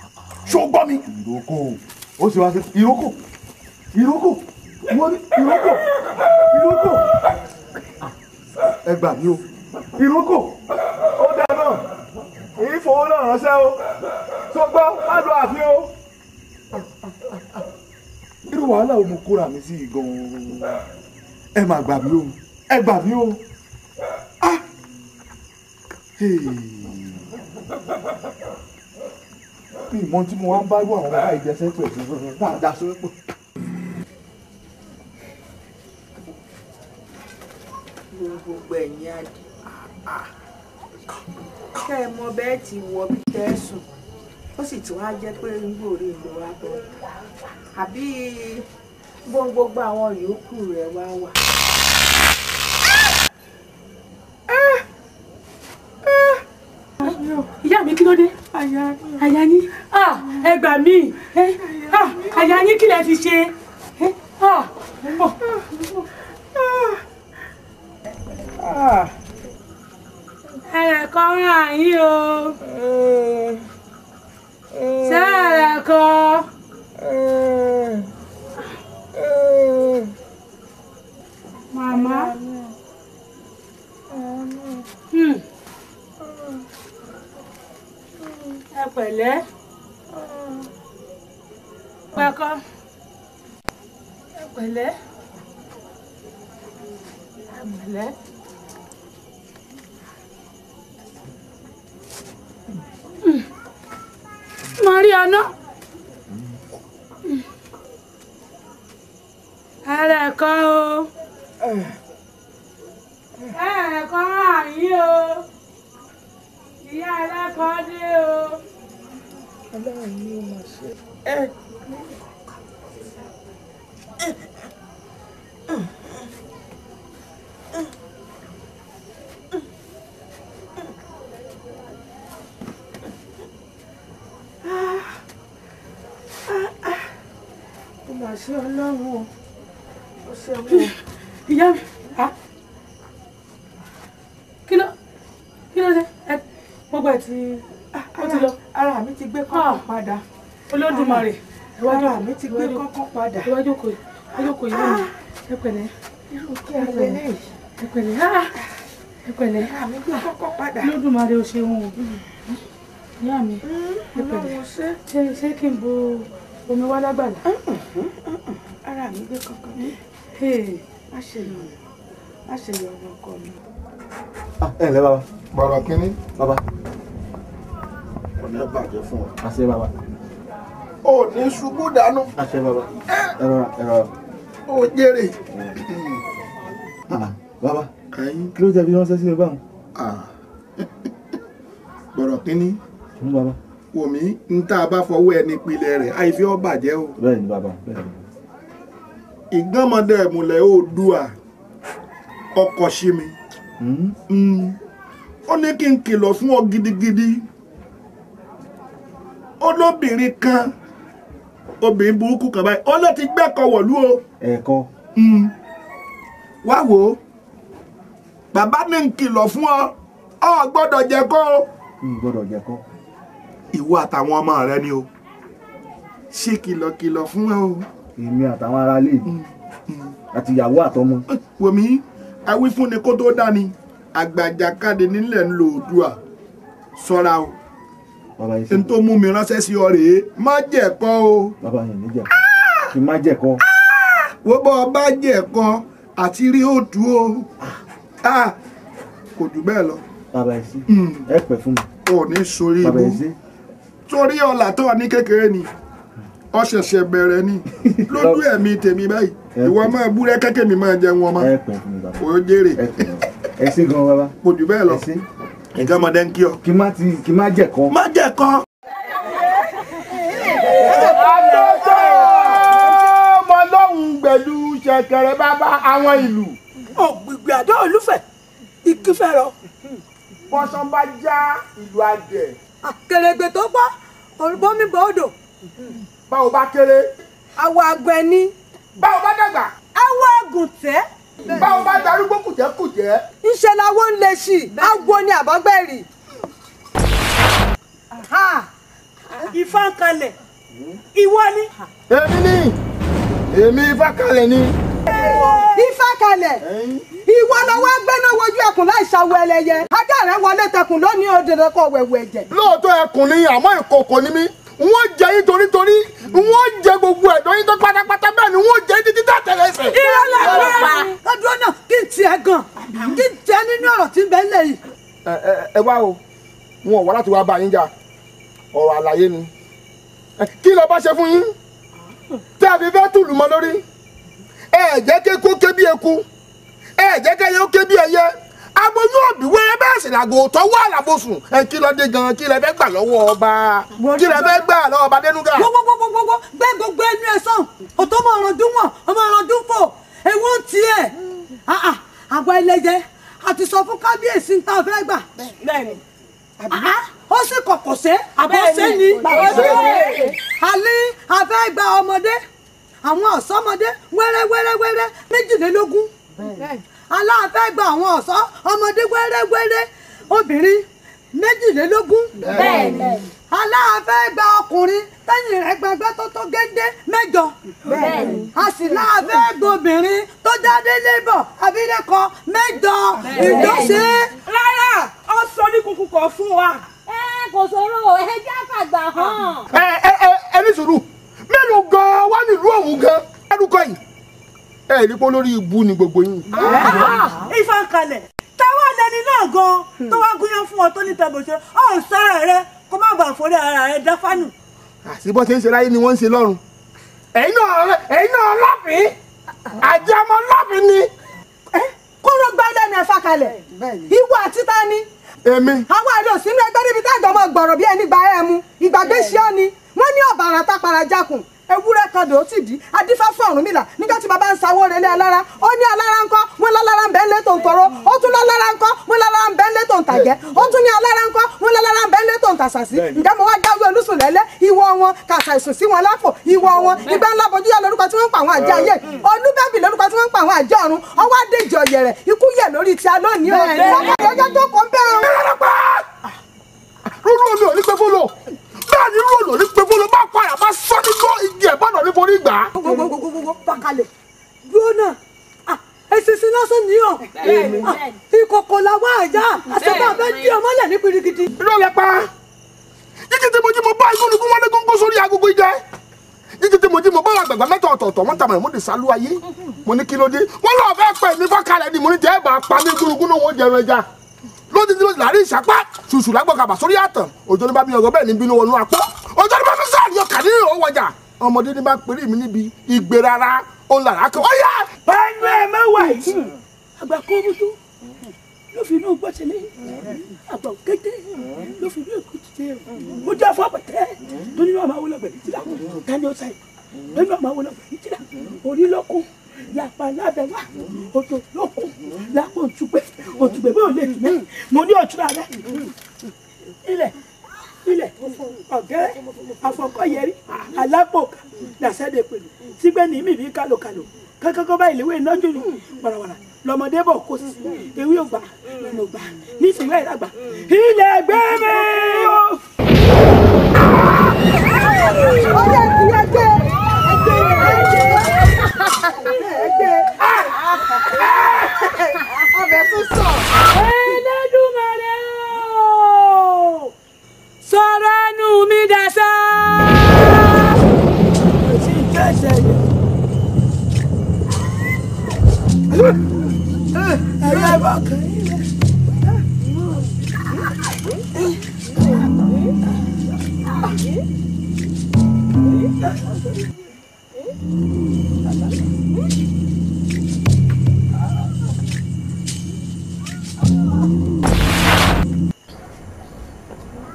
Ṣó o gbọ́ mi. Ìrókò ó sì wá sí ìrókò ìrókò wọ́n ní ìrókò ìrókò ẹ gbà mí o ìrókò ó dáa náà èyí fowó náà ránṣẹ́ o tó gbọ́ má lọ àfin o. Irú wàhálà wo mo kóra mi sí gan-an ẹ má gbà mí o ẹ gbà mí o. Mi mọ tí mo wá ń bá irú àwọn bàbá ìjẹsẹ́ pẹ̀lú dáadáa sórí pọ̀. Gbogbo ẹ̀yin adì kẹ́ ẹ mọ bẹ́ẹ̀ ti wọ bí tẹ́ ẹ sùn ó sì tún wá jẹ́ pé ń gbòòrò ìlú wa bọ̀ àbí gbogbo àwọn yòókù rẹ̀ wá wà. Ìyá mi kí ló dé? Àyà yín ẹ gbà mí àyà yín kí lẹ fi ṣe? Ẹ̀rẹ̀kọ́ ràn yín o ṣé ẹ̀rẹ̀kọ́? Màmá. Ẹ pẹ̀lẹ́ pẹ̀kọ́ ẹ pẹ̀lẹ́ ẹ pẹ̀lẹ́. Mariana ẹ̀rẹ̀kọ́ o ẹ̀rẹ̀kọ́ àyín o ìyá ẹlẹ́kọ̀ọ́ dé o. Ọlọ́run ni ó máa ṣe. Ó máa ṣe Ọlọ́run o, ó ṣe wọ́n. Ìyá mi, kí ló dé? Gbogbo ẹ̀ ti ó ti lọ. Ara mi ti gbé kọ́kọ́ padà. Olódùmarè. Ara mi ti gbé kọ́kọ́ padà. Ìwájú kò ìyá mi. Ẹ pẹ̀lẹ́. Irú kí a lè léyìí. Ẹ pẹ̀lẹ́. Ẹ pẹ̀lẹ́. Ara mi gbé kọ́kọ́ padà. Olódùmarè o ṣeun o. Ìyá mi. Ẹ pẹ̀lẹ́. Ṣé kí n bo omi wá lágbàlá? Ara mi gbé kọ́kọ́. Má ṣe yọ̀nà. Má ṣe yọ̀nà ọkọ mi. Ẹ ǹlẹ́ bàbá. Bọ̀rọ̀ kínní. Bàbá. Kò ní bàjẹ́ fún ọ. Àṣẹ bàbá. O ní ṣubú dànù. Àṣẹ bàbá. Ẹ rọra ẹ rọra. Ó jèrè. Bàbá, kí ló jẹ́ bí ránṣẹ́ sí mi báwọn? Bọ̀rọ̀ kínní. Wòmí ń tá a bá fọwọ́ ẹni pilẹ̀ rẹ̀ àìfi ọ́ bàjẹ́ o. Bẹ́ẹ̀ni bàbá, bẹ́ẹ̀ni. Ìgbọ́nmọdé ìmùlẹ̀ Oòduà ọkọ̀ sí mi. Ó ní kí n kìlọ̀ fún ọ gidigidi. Olóbìnrin kan, obìnrin burúkú kan báyìí, ó ló ti gbẹ́kọ̀ wọ̀lú o. Ẹ̀kọ́. Wá wò ó, bàbá ní n kìlọ̀ fún ọ, ọ gbọ́dọ̀ jẹ̀kọ́ o. N gbọ́dọ̀ jẹ̀kọ́. Ìwọ àtàwọn ọmọ rẹ ni o. Ṣé kìlọ̀kìlọ̀ fún ọ o. Èmi àtàwọn aráalé mi àti ìyàwó àtọmọ. Wòmí, awífúnni kó tó dání, àgbàjàkadì nílẹ̀ ń lo Oòduà. Ṣọ́ra o. N tó mú mi ránṣẹ́ sí ọ rèé, má jẹ̀kọ́ o. Bàbá yẹn ní jẹ̀kọ́. Kí n má jẹ̀kọ́. Wo bọ́ ọ bá jẹ̀kọ́ àti rí òtú o. Kò jù bẹ́ẹ̀ lọ. Bàbá ẹ sí. Ẹ pẹ́ fún mi. O ní sórí ibú. Bàbá ẹ sí. Torí ọ̀là tó ní kékeré ni, ọ ṣẹ̀ṣẹ̀ bẹ̀rẹ̀ ni. Lójú ẹ̀mí tèmi báyìí, ìwọ máa búrẹ́ kẹ́kẹ́ mi máa jẹun ọmọ. Ẹ pẹ́ fún mi bàbá. O jèrè. Ẹ sí gan bàbá. Kò jù bẹ́ẹ̀ lọ. Nǹkan ọmọdé ń kí ọ. Kí má jẹ̀kọ́. Má jẹ̀kọ́. Àtọ́tọ́ ọmọ lọ́hùn gbẹ̀lú ṣẹ̀kẹ̀rẹ̀ bàbá àwọn ìlú. Ògbìgbì àdó olúfẹ̀ ikú fẹ́ rọ. Bọ́sán bá já ìlú adẹ̀. Kèrègbè tó pọ̀ olùbọ́mi bọ́ odò. Báwo bá kéré. Àwọ̀ àgbẹ̀ ni. Báwo bá dàgbà. Àwọ̀ àgùntẹ́. Báwo bá darúgbó kùjẹ́kùjẹ́. Ńṣe làwọn ń lè ṣì, àgbo ni àbọ̀gbẹ̀rì. Ifá ń kalẹ̀, ìwọ ni. Èmi ni, èmi Ifá kalẹ̀ ni. Ifá kalẹ̀, ìwọ lọ wá gbẹ́ná wojú ẹkùn láì ṣàwọ̀ ẹlẹ́yẹ. Ajá rẹ̀ wọlé tẹkùn lónìí òdòdó kọ wẹ̀wù ẹ̀jẹ̀. Lóòótọ́ ẹkùn ni àmọ́ ìkòkò ni mí. Wọ́n jẹ yín torítorí, wọ́n jẹ gbogbo ẹ̀dọ́ yín tó pátápátá bẹ́ẹ̀ ni wọ́n jẹ yín títí tàtẹ̀lẹsẹ̀. Irọ́ lẹ́gbẹ̀ẹ́ lọ́dún náà kí n tiẹ̀ gan, kí n tiẹ̀ nínú ọ̀rọ̀ tí ń bẹ nílẹ̀ yìí. Ẹ wá o, wọn ò wá láti wá bá yín jà, ọ̀rọ̀ àlàyé ni. Kí ló bá ṣe fún yín? Tẹ́ ẹ fi fẹ́ tùlù mọ́ lórí. Ẹ jẹ́ kéku ké bí eku, ẹ jẹ́ kẹ́yẹ ó ké bí ẹyẹ. Aboyún òbí wẹ́rẹ́ bẹ́ẹ̀ sì làgò tọ́wọ́ àlàbòsùn. Ẹ kí ló dé gan-an, kí lẹ fẹ́ gbà lọ́wọ́ ọba? Kí lẹ fẹ́ gbà lọ́wọ́ ọba Dénúgà? Wọ́wọ́wọ́wọ́wọ́ gbé gbogbo ẹnu ẹ sàn, ọ̀tọ́ ọmọ ọ̀rọ̀ dún wọ̀n, ọmọ ọ̀rọ̀ dún fò, ewu ń tiẹ̀. Àwa ẹlẹ́yẹ a ti sọ fún kábíyèsí tá a fẹ́ gbà. Bẹ́ẹ̀ni. Ó sì kọ̀kọ̀ sé, àbọ̀ sé ni. Àlẹ́ a fẹ́ gba ọmọdé, àwọn ọ̀sọ́mọdé wẹ́rẹ́wẹ́rẹ́wẹ́rẹ́ 22. Aláàfẹ́ gba àwọn ọ̀ṣọ́ ọmọdé wẹ́rẹ́wẹ́rẹ́ obìnrin 22. Aláàfẹ́ gba ọkùnrin tẹ́yìn rẹ̀ gbẹgbẹ́ tó tó géńdé 8. A sì láàfẹ́ gba obìnrin tó jáde lébọ̀ abilékọ 8. Ìdóṣe. Rárá, ó sọ ní kúkú kan fún wa. Ẹ kò sọ̀rọ̀ ẹ jẹ́ àfàgbà hàn. Ẹ ẹ ẹ ní sùúrù, mélòó gan-an wá nílùú òun gan-an ẹnukọ yìí. Ẹ rí pé olórí ibú ni gbogbo yín. Ifá ń kalẹ̀, táwa lẹni náà gan-an tó wá gúnyán fún ọ tó ní tẹ̀bọ̀ṣe, ọ̀ ń sọ̀rọ̀ rẹ kó má bàa forí ara rẹ dáfánù. Àti bó ṣe ń ṣe láyé ni wọ́n ń ṣe lọ́run. Ẹ̀yin náà lọ́fìn, àjẹmọ́ lọ́fìn ni. Kóró gbá lẹ́nu Ifá kalẹ̀, ìwọ àti ta ni. Èmi. Àwọn àrẹ òsínú ẹgbẹ́ níbi tájọ máa gbọ̀rọ̀ bí ẹni gba ẹ̀ mu, ìgbàgbé ṣé ọ ni, wọ́n ní ọ̀bàrà tápara jákùn. Ewúrẹ́ kan dò ó sì dí adífá fún Ọ̀rúnmìlà nígbà tí bàbá ń sawó relé alára, ó ní alára ńkọ́ wọn lálára ń bẹ ńlé tó ń tọrọ, ó tún lálára ńkọ́ wọn lálára ń bẹ ńlé tó ń tàjẹ́, ó tún ní alára ńkọ́ wọn lálára ń bẹ ńlé tó ń tàṣàṣì. Ǹjẹ́ mo wá jáwé olúsùnlẹ́lẹ́ ìwọ wọn kàṣà ìsùn sí wọn lápò ìwọ wọn ìgbà ńlá bojúyà lórúkọ tí wọ́n ń pa àwọn àjẹ́ ayé, Olúbẹ̀bí lórúkọ tí wọ́n ń pa àwọn àjẹ́ ọ̀run, ọwọ́ adéjì ọ̀yẹ̀rẹ̀ ikú yẹ̀ lórí ti alónìí o. Lọ́kọ̀ọ́jọ́ tó kọ́ bẹ́ẹ̀. Rúrú omi ò ní pẹ́ fọlọ́. Bẹ́ẹ̀ ni rúrú omi ò ní pẹ́ fọlọ́, bá padà bá sọ ní gbọ́ igi ẹ̀ bọ́dọ̀ ní forí gbà. Gbogbogbogbogbò fàkalẹ̀ dúró náà, eṣinṣin lásán ni ọ̀, ìkòkò làwọn àjà àṣetá fẹ́ dí ọmọlẹ̀ ní pirigidi. Irọ́ lẹ pa, jíjí tí mo jí mo bá igúnnugún wọlé góńgó sórí agogo ìjẹ, jíjí tí mo jí mo bá àgbàgbà mẹ́ta ọ̀tọ̀ọ̀tọ̀ wọ́n tàbí mo dé sálú ayé, mo ní kí ló dé, wọ́n lọ́ọ́ fẹ́ pẹ̀ mí fàkalẹ̀ ni mo ní tẹ́ ẹ̀ bá pa mí igúnnugún náà wọ́n jẹun ẹja. Lódìdí lódìdí láàrin ìṣàpá ṣùṣù lágbọ̀kàbà sórí àtàn, òjò ní bá mi ọgọ bẹ́ẹ̀ ní bínú wọnú apọ́, òjò ní bá mi sáà ní ọkà ní ìrò wọjà, ọmọdé ní bá pèrè mi níbi ìgbé rárá, Ó lára kan ọ̀yá. Pẹ̀lú ẹ̀ mẹ́wàá yìí àgbà kó bójú ló fi inú gbọ́sẹ̀lẹ̀ àgbà kété ló fi inú èkó títẹ̀ mo jẹ́ fún àpẹtẹ tó nínú àmà wọlé ọgbẹ̀rẹ̀ tìlá tani ó sáyé tó nínú àmà wọlé ọgbẹ̀rẹ̀ tìlá orí lókun làpá lábẹ́ wá odò lókun lápò òtúgbẹ́ òtúgbẹ́ bóyá lè tù mí mo ní òtúrà rẹ ilẹ̀ ilẹ̀ ọ̀gẹ́rẹ́ àfọkọ́yẹrí alápòkà làṣẹ́dẹ̀ pẹ̀lú sígbẹ́ ní mímí kálòkálò kankankan báyìí léwé nájú ni wàràwàrà lọmọdé bọ̀ kó sí ewé ògbà lọ́nà ògbà nísìnyí ìdàgbà ilẹ̀ gbé mi o. Ó yẹ kí ẹ gbé ẹgbẹ́ ẹgbẹ́ ọbẹ̀ tún sọ. Ẹlẹ́dùmarè o sọ̀rọ̀ ẹnu mi dàsá. Kò sí ìjọ́sẹ̀ yẹn. Ẹ̀rọ ẹ̀bọ̀ kan yìí rẹ̀.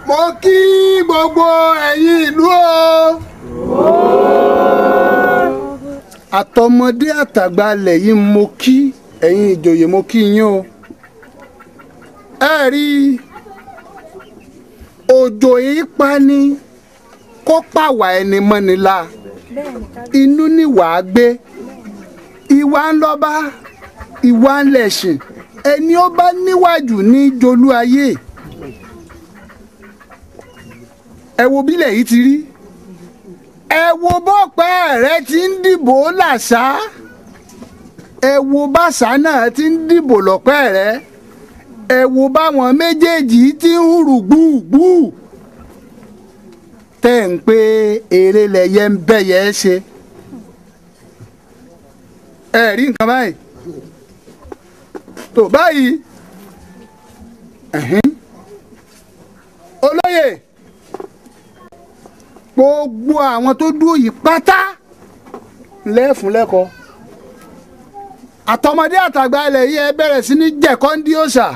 Mo kí gbogbo ẹ̀yin ìlú o. Àtọmọdé àtàgbà ilẹ̀ yìí mo kí ẹ̀yin ìjòyè mo kí yín o. Ẹ rí òjò yìí pa ni kó pàwà ẹni mọ́ni la inú ni wàá gbé ìwà ń lọ́ba ìwà ń lẹ̀sìn ẹni ó bá níwájú ní jolú ayé. Ẹ wo bílẹ̀ yìí ti rí ẹ wo bọ́pẹ́ rẹ ti ń dìbò làṣà ẹ wo bàṣà náà ti ń dìbò lọ́pẹ́ rẹ ẹ wo báwọn méjèèjì ti ń hùrù gbùgbù tẹ́ ń pé eré lẹyẹ ń bẹ́yẹ ṣe ẹ rí nǹkan báyìí tó báyìí olóyè gbogbo àwọn tó dúró yìí pátá lẹ́fun lẹ́kọ̀ọ́ àtọmọdé àtàgbà ilẹ̀ yìí ẹ bẹ̀rẹ̀ sí ní jẹ̀kọ́ ń dí òòṣà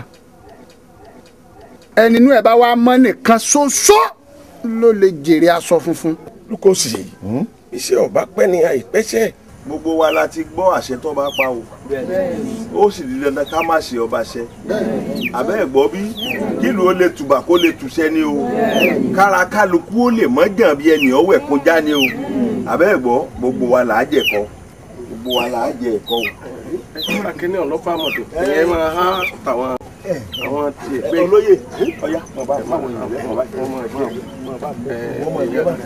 ẹni inú ẹ̀ bá wá mọ́ nìkan ṣoṣo ló lè jèrè aṣọ funfun. Lukosi iṣẹ́ ọba pẹ́ ni àìpẹ́ṣẹ́. Gbogbo wa la ti gbọ́ àṣẹ tó bá pa o ó sì di dandan ká má ṣe ọba ṣẹ àbẹ́ ẹ̀ gbọ́ bí kílùú ó lè tùbà kó lè tùṣẹ́ ni o kára kálukú ó lè mọ́jàn bí ẹnì ọwọ́ ẹ̀kún já ni o àbẹ́ ẹ̀ gbọ́ gbogbo wa là á jẹ ẹ̀kọ́ gbogbo wa là á jẹ ẹ̀kọ́ o. Akíní ọlọ́pàá mọ̀tò ìyẹn máa há tàwọn àwọn tiẹ̀ pé olóyè ọ̀yá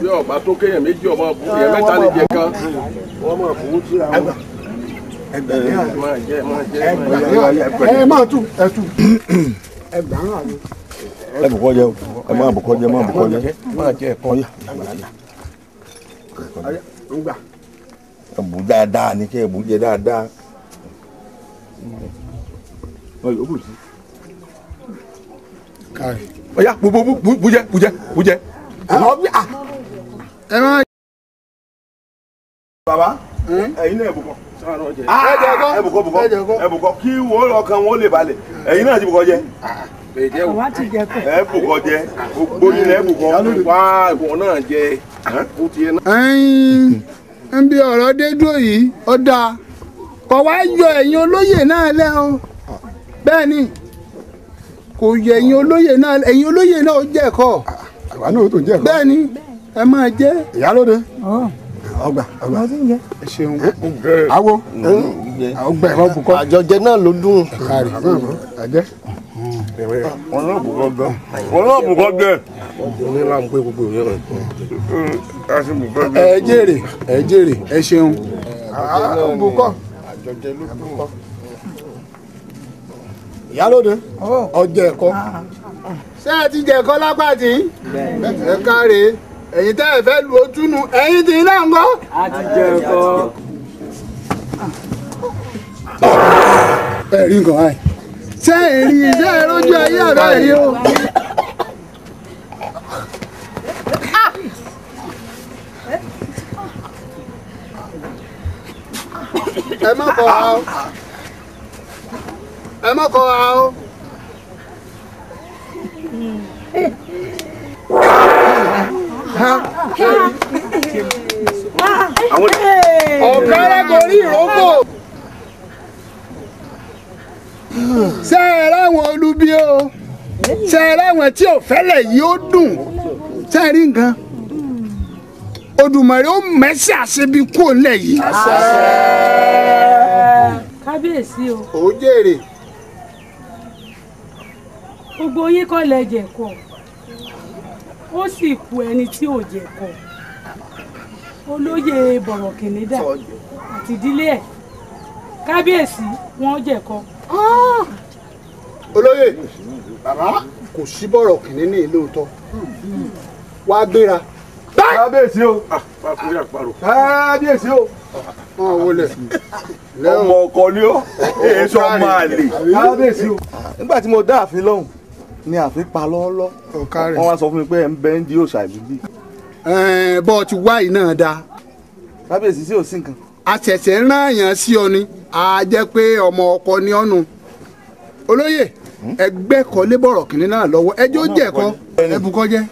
bí ọba tó kéèyàn méjì ọmọ bú èèyàn mẹ́ta lè jẹ kan wọ́n máa bú síra wọn. Ẹ máa tú ẹ tú ẹ gbà ń rà mí. Ẹ bùkọ́ jẹ o ẹ máa bùkọ́ jẹ máa bùkọ́ jẹ máa jẹ ẹ̀kọ́ yà. Ẹ bù dáadáa ní kẹ́ ẹ bù jẹ dáadáa. Ọ̀yá bu bu bu bujẹ bujẹ bujẹ. Ẹ máa. Bàbá ẹ̀yin náà ẹ bùkọ́ ẹ bùkọ́ bùkọ́ ẹ bùkọ́ kí wọ́n ọkàn wọn lè balẹ̀ ẹ̀yin náà ti bùkọ́ jẹ. Ẹ bùkọ́ jẹ gbogbo ilẹ̀ ẹ bùkọ́. Wá ìwọ náà jẹ. Ẹ̀yin ń bí ọ̀rọ̀ dé dúró yìí ó dáa kò wá yọ ẹ̀yin olóyè náà lẹ́ o bẹ́ẹ̀ ni kò yọ ẹ̀yin olóyè náà ẹ̀yin olóyè náà ó jẹ́ ẹ̀kọ́. Àwa náà ó tó jẹ́ ẹ̀kọ́. Bẹ́ẹ̀ ni ẹ máa jẹ́. Ìyálóde ọgbà ọgbà ẹ ṣeun awo ọgbà ẹ̀rọ bùkọ́. Àjọjẹ náà ló dùn. Kárí àjẹ. Wọn náà bùkọ́ gan wọn náà bùkọ́ gan. Ẹ jèrè ẹ jèrè ẹ ṣeun. Bùkọ́ àjọjẹ ló dùn. Ìyálóde ọjẹ ẹ̀kọ́. Ṣé ẹ ti jẹ ẹ̀kọ́ lápá tí? Ẹ káre ẹ̀yin tẹ́ ẹ fẹ́ lu ojúnu ẹ̀yin tí náà ń gbọ́. A ti jẹ ẹ̀kọ́. Ẹ rí nǹkan báyìí ṣé ẹ rí ṣé ẹ rójú ayé àbẹ́ rí o. kọ wa o. Ẹ má kọ wa o. Ọ̀kẹ́rẹ́ kò rí ìrókò. Ṣé ẹ ráwọn olubi o? Ṣé ẹ ráwọn tí ò fẹ́lẹ̀ yìí ó dùn? Ṣé ẹ rí nǹkan? Odùmarè ó mẹ́sì àṣebi kúrò nílẹ̀ yìí. Kábíyèsí o. Ó jèrè. Gbogbo yín kọ́ lẹ jẹ̀kọ. Ó sì kù ẹni tí ò jẹ̀kọ. Olóyè Bọ̀rọ̀kìnní dà àti ìdílé ẹ̀. Kábíyèsí wọ́n jẹ̀kọ. Olóyè bàbá kò sí Bọ̀rọ̀kìnní ní ìlú òótọ́. Wàá gbéra. Kábíyèsí o. Kábíyèsí o. Ọmọ ọkọ ni ó, èso ọmọ àlè. Kábíyèsí o. Nígbà tí mo dá ààfin lọ́hùn ni ààfin pa lọ́ọ́lọ́. Wọ́n wá sọ fún mi pé ẹ̀ ń bẹ́ ń di òòṣà ìbíbí. Bọ́ ọ ti wá yìí náà dáa. Kábíyèsí sí ò sí nǹkan. A ṣẹ̀ṣẹ̀ ń rán àyàn sí ọ ni, a jẹ́ pé ọmọ ọkọ ni ọ́nu. Olóyè ẹgbẹ́ kọ lé Bọ̀rọ̀kìnní náà lọ́wọ́ ẹjọ́ jẹ̀kọ́ ẹbùkọ́jẹ́.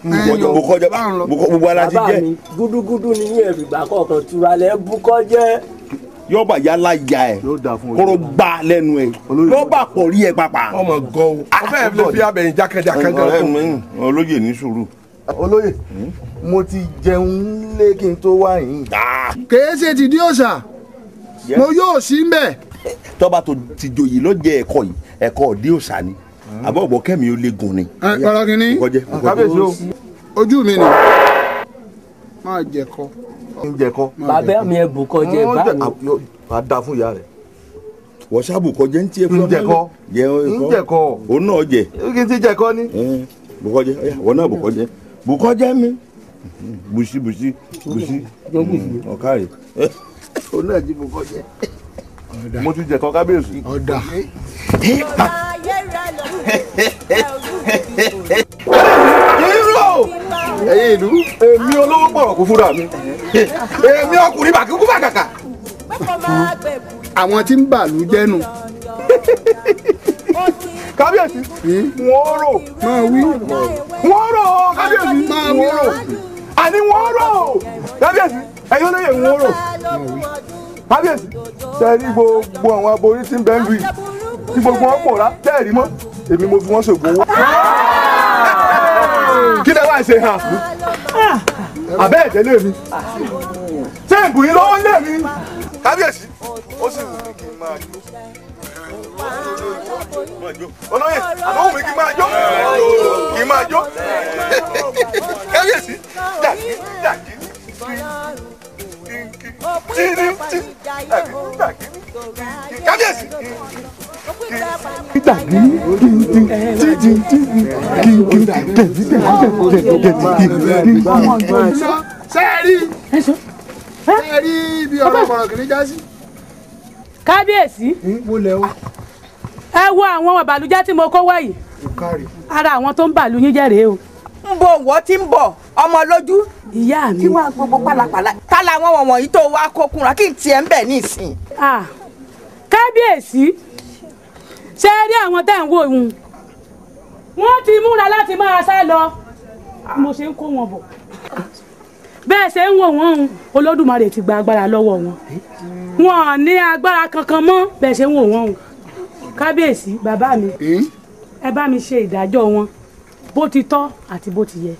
Bùkọ́jẹ́ gbogbo ara ti jẹ́. Bàbá mi gúdúgúdú ni yín ẹ̀fìgbà kọ̀ọ̀kan tura lẹ̀ bùkọ́jẹ́. Yọba yálà ya ẹ kóró gbá lẹ́nu ẹ yọba pọ̀ rí ẹ pàpà. Ọmọ gan o ọfẹ lè fi abẹyìn jákèjákè. Ọ̀rẹ́ mi olóyè ní sùúrù. Olóyè mo ti jẹun lé kí n tó wá yìí. Kèé ṣe ti dí òòṣà mo yóò sí mbẹ. Tọ́ba tó ti joyè ló jẹ ẹ̀kọ́ yìí ẹ̀kọ́ òdí òòṣà ni àbọ̀ ọ̀bọ̀ kẹ́mi ó lè gùn ni. Bọ̀rọ̀kìnní ojú mi ni máa jẹ̀kọ. Ń jẹ̀kọ. Bàbá mi ẹ bùkọ́jẹ́ bá mi. Wàá da fún ìyá rẹ̀. Wọ́n sábù kọjẹ́ ń tiẹ̀ fún ń jẹ̀kọ. Ń jẹ̀kọ. Òun náà jẹ. Kí n ti jẹ̀kọ ni. Bùkọ́jẹ́ wọ́n náà bùkọ́jẹ́ bùkọ́jẹ́ mi bùsí bùsí bùsí ọ̀kárì. Òun náà jí bùkọ́jẹ́. Mo ti jẹ̀kọ kábíyèsí. Ọ̀dà. Irọ́ ẹ̀yin ìlú. Èmi olówó pọ̀rọ̀ kú fúnra mi. Èmi ọkùnrin bàkíkú bàkàkà. Àwọn tí ń bàlú jẹ́nu. Kábíyèsí wọ́n rò. Máa wí. Wọ́n rò kábíyèsí wọ́n rò. Àní wọ́n rò kábíyèsí ẹ̀yin olóyè wọ́n rò. Kábíyèsí sẹ́ẹ̀rí gbogbo àwọn aborí tí ń bẹ ń lu yìí tí gbogbo wọn pòórá tẹ́ẹ̀rí mọ́ èmi mo fi wọ́n ṣògùn owó. Kí lẹ wá ṣe hàn? Àbẹ́ ẹ̀jẹ̀ lé mi. Ṣé ìbùn yín lọ́wọ́ lé mi? Kábíyèsí ó sì wù mí kí n máa jó. Olóyè àmọ́ wù mí kí n máa jó. Kí n máa jó. Kábíyèsí dàgí dàgí tírí tí dàgí dàgí kábíyèsí. Dàgí tí tí tí kí gẹ̀dí gẹ̀dí gẹ̀dí gẹ̀dí. Sẹ́ẹ̀rí sẹ́ẹ̀rí ibi ọ̀rọ̀ Bọ̀rọ̀kìnní já sí. Kábíyèsí ẹ wo àwọn ọ̀bàlújẹ́ tí mo kó wá yìí ara àwọn tó ń bàlú yín jẹ́ rèé o. Ń bo wọ́n ti ń bọ̀ ọmọ lójú. Ìyá mi. Kí wàá gbogbo pálapàla tá làwọn wọ̀nyí tó wá kó kúnra kí n tiẹ̀ ń bẹ̀ nísìn. Kábíyèsí ṣe rí àwọn tẹ́ ń wò yún wọ́n ti múra láti máa sá lọ mo ṣe ń kó wọn bọ̀ bẹ́ẹ̀ ṣe ń wò wọ́n ń Olódùmarè ti gba agbára lọ́wọ́ wọn wọn ò ní agbára kankan mọ́ bẹ́ẹ̀ ṣe ń wò wọ́n ń kábíyèsí bàbá mi ẹ bá mi ṣe ìdájọ́ wọn bó ti tọ́ àti bó ti yẹ.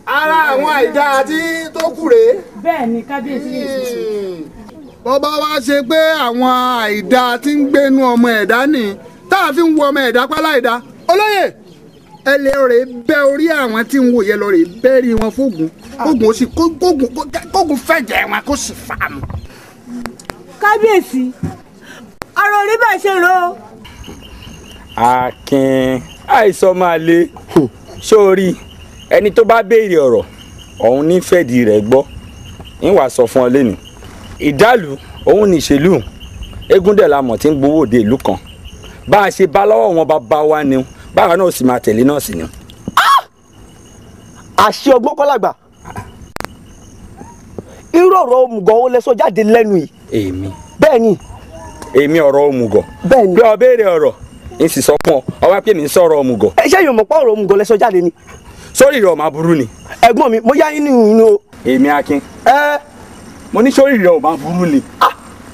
Ara àwọn àìdá àti tó kù rèé. Bẹ́ẹ̀ ni kábíyèsí. Bó bá wá ṣe pé àwọn àìdá tí ń gbénu ọmọ ẹ̀dá ni tá a fi ń wo ọmọ ẹ̀dá pálá ẹ̀dá olóyè ẹ lè rè bẹ́ orí àwọn tí ń wò yẹ lọ rè bẹ́ rí wọn fógun kógun ó sì kógun fẹ̀jẹ̀ wọn kó sì fà mù. Kábíyèsí ọ̀rọ̀ orí bẹ́ẹ̀ ṣe rò ó. Akin àìsàn máa le sórí ẹni tó bá béèrè ọ̀rọ̀ ọ̀hún ní fẹ̀dí rẹ̀ gbọ́ ń wàá sọ fún ọ lẹ́nu ìdálù òun ní ìṣèlú eégún dẹ̀ la mọ̀ tí ń gbowó òde ìlú kan bá a ṣe bá lọ́wọ́ wọn bá wa ni báwa náà sì máa tẹ̀lé náà sì ni. Àṣé ọgbọ́n kọ́ làgbà irú ọ̀rọ̀ òmùgọ̀ ó lẹ sọ jáde lẹ́nu yìí. Èmi. Bẹ́ẹ̀ ni Èmi ọ̀rọ̀ òmùgọ̀. Bẹ́ẹ̀ni. Pé o béèrè ọ̀rọ̀ n sì sọ fún ọ, ọwọ́ pé mi ń sọ̀rọ̀ òmùgọ̀. Ẹ ṣé yóò mọ̀ pé ọ̀rọ̀ òmùgọ̀ lẹ sọ jáde ni. Sórí rẹ̀ ò máa burú ni. Ẹ̀gbọ́n mi, mo yá yín ní ìrìn o. Èmi Akin. Ẹ. Mo ní sórí rẹ̀ ò máa burú ni.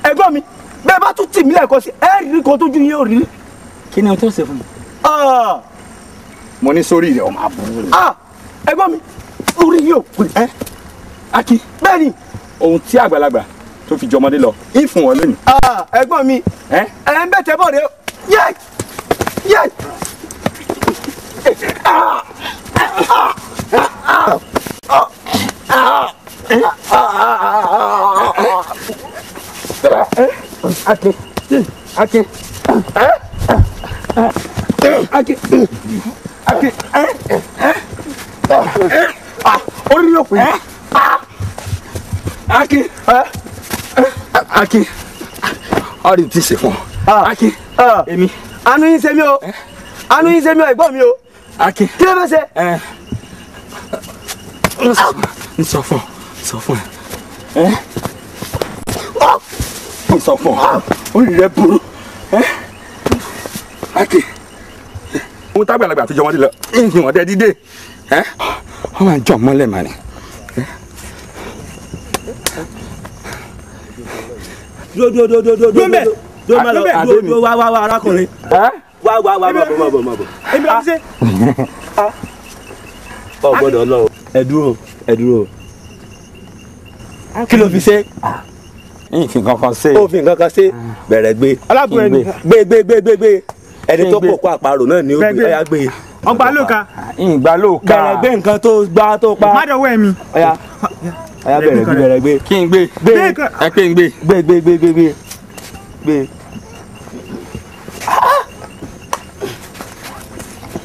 Ẹ̀gbọ́n mi, bẹ́ẹ̀ bá tún tì mí lẹ́ẹ̀kan sí, ẹ rí kan tójú yín ò rí. Kí ni o tó ṣe fún mi? Mo ní sórí rẹ̀ ò máa burú ni. Ẹ̀gbọ́n mi, orí yín ò pè. Akin. Bẹ́ẹ̀ni. Ohun tí àgbàlagbà tó fi jọmọdé lọ, ń fún wọn lónìí. Ẹ̀gbọ́n mi, ẹ ń bẹ̀ tẹ́ bọ̀ rẹ o. Yé! Yé! Akin. Akin. Akin. Akin. Orí yóò pè. Akin. Akin. Ọ̀rẹ́ ti ṣe fún ọ. Akin. Èmi. Àánú yín ṣe mí o. Àánú yín ṣe mí o, ẹ̀gbọ́n mi o. Akin. Kí ló fẹ́ ṣe? N sọ fún ọ, sọ fún ẹ. N sọ fún ọ, orí rẹ burú. Akin. Ohun tágbàlagbà àtijọ́ wọn ti lọ, ìhìn ọ̀dẹ dídé. Wọ́n máa ń jọ mọ́lẹ̀ màní. Dúró dúró dúró dúró dúró dúró má lọ dúró dúró wá wá wá arákùnrin. Wá wá wá má bọ̀ má bọ̀ má bọ̀. Èmi ló fi ṣe. Ọ gbọ́dọ̀ lọ o. Ẹ dúró ẹ dúró. Kí ló fi ṣe? Ìfìn kankan ṣe. Ó fi nǹkan kan ṣe. Bẹ̀rẹ̀ gbé. Alábùrẹ̀ ni. Gbé gbé gbé gbé gbé. Ẹni tó kò kó àparò náà ni ó gbé. Ọya gbé. Ọgbà lóka. Ìgbà lóka. Bẹ̀rẹ̀ gbé nǹkan tó gbá tó pa. Má dọ̀wọ́ ẹ̀mí. Ọya ọya bẹ̀rẹ̀ gbé bẹ̀rẹ̀ gbé. Kí n gbé. Gbé. Ẹ pé n gbé. Gbé gbé gbé gbé gbé. Gbé.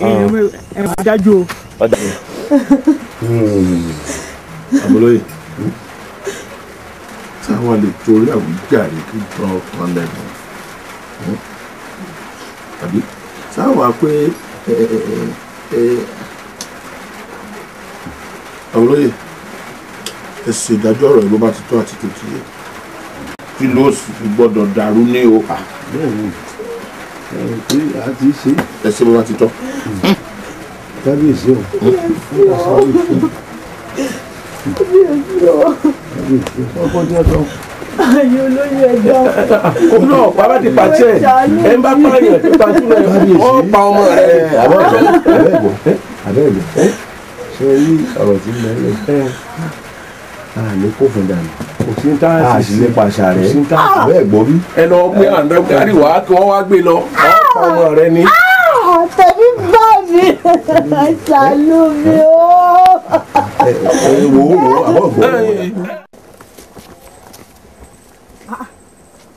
Ẹ máa dájú o. Ọ̀dà. Àbúlóyè táwọn lè torí àwíjàre kí tán kan lẹ́nu àbí sáwà pé àbúlóyè ẹ ṣe ìdájọ́ ọ̀rọ̀ ìlú bá ti tó àti tó ti yẹ kí ló sì fi gbọ́dọ̀ dàrú ní o. Bẹ́ẹ̀ni ẹ ti ṣe. Ẹ ṣe bó bá ti tọ́. Kábíyèsí o. Ọkọ tí a sọ. Ayé olóyè ẹja. Òun náà bàbá ti pàṣẹ ẹ ń bá pààyàn tí pàṣẹ rẹ ó pa ọmọ rẹ. Abẹ́ẹ̀gbọ́ abẹ́ẹ̀gbọ́ ṣe rí ọ̀rọ̀ tí ń bẹ lẹ̀. A lè kófin dànù. Kò sí tá a sì lè pàṣà rẹ. Abẹ́ẹ̀gbọ́ bí. Ẹ lọ pé àǹdàkárì wá kí wọ́n wá gbé lọ ó pa ọmọ rẹ ni. Tẹ̀mí bá mi, ṣàánú mi o. Ẹ wo wo àbọ̀ gbọ́.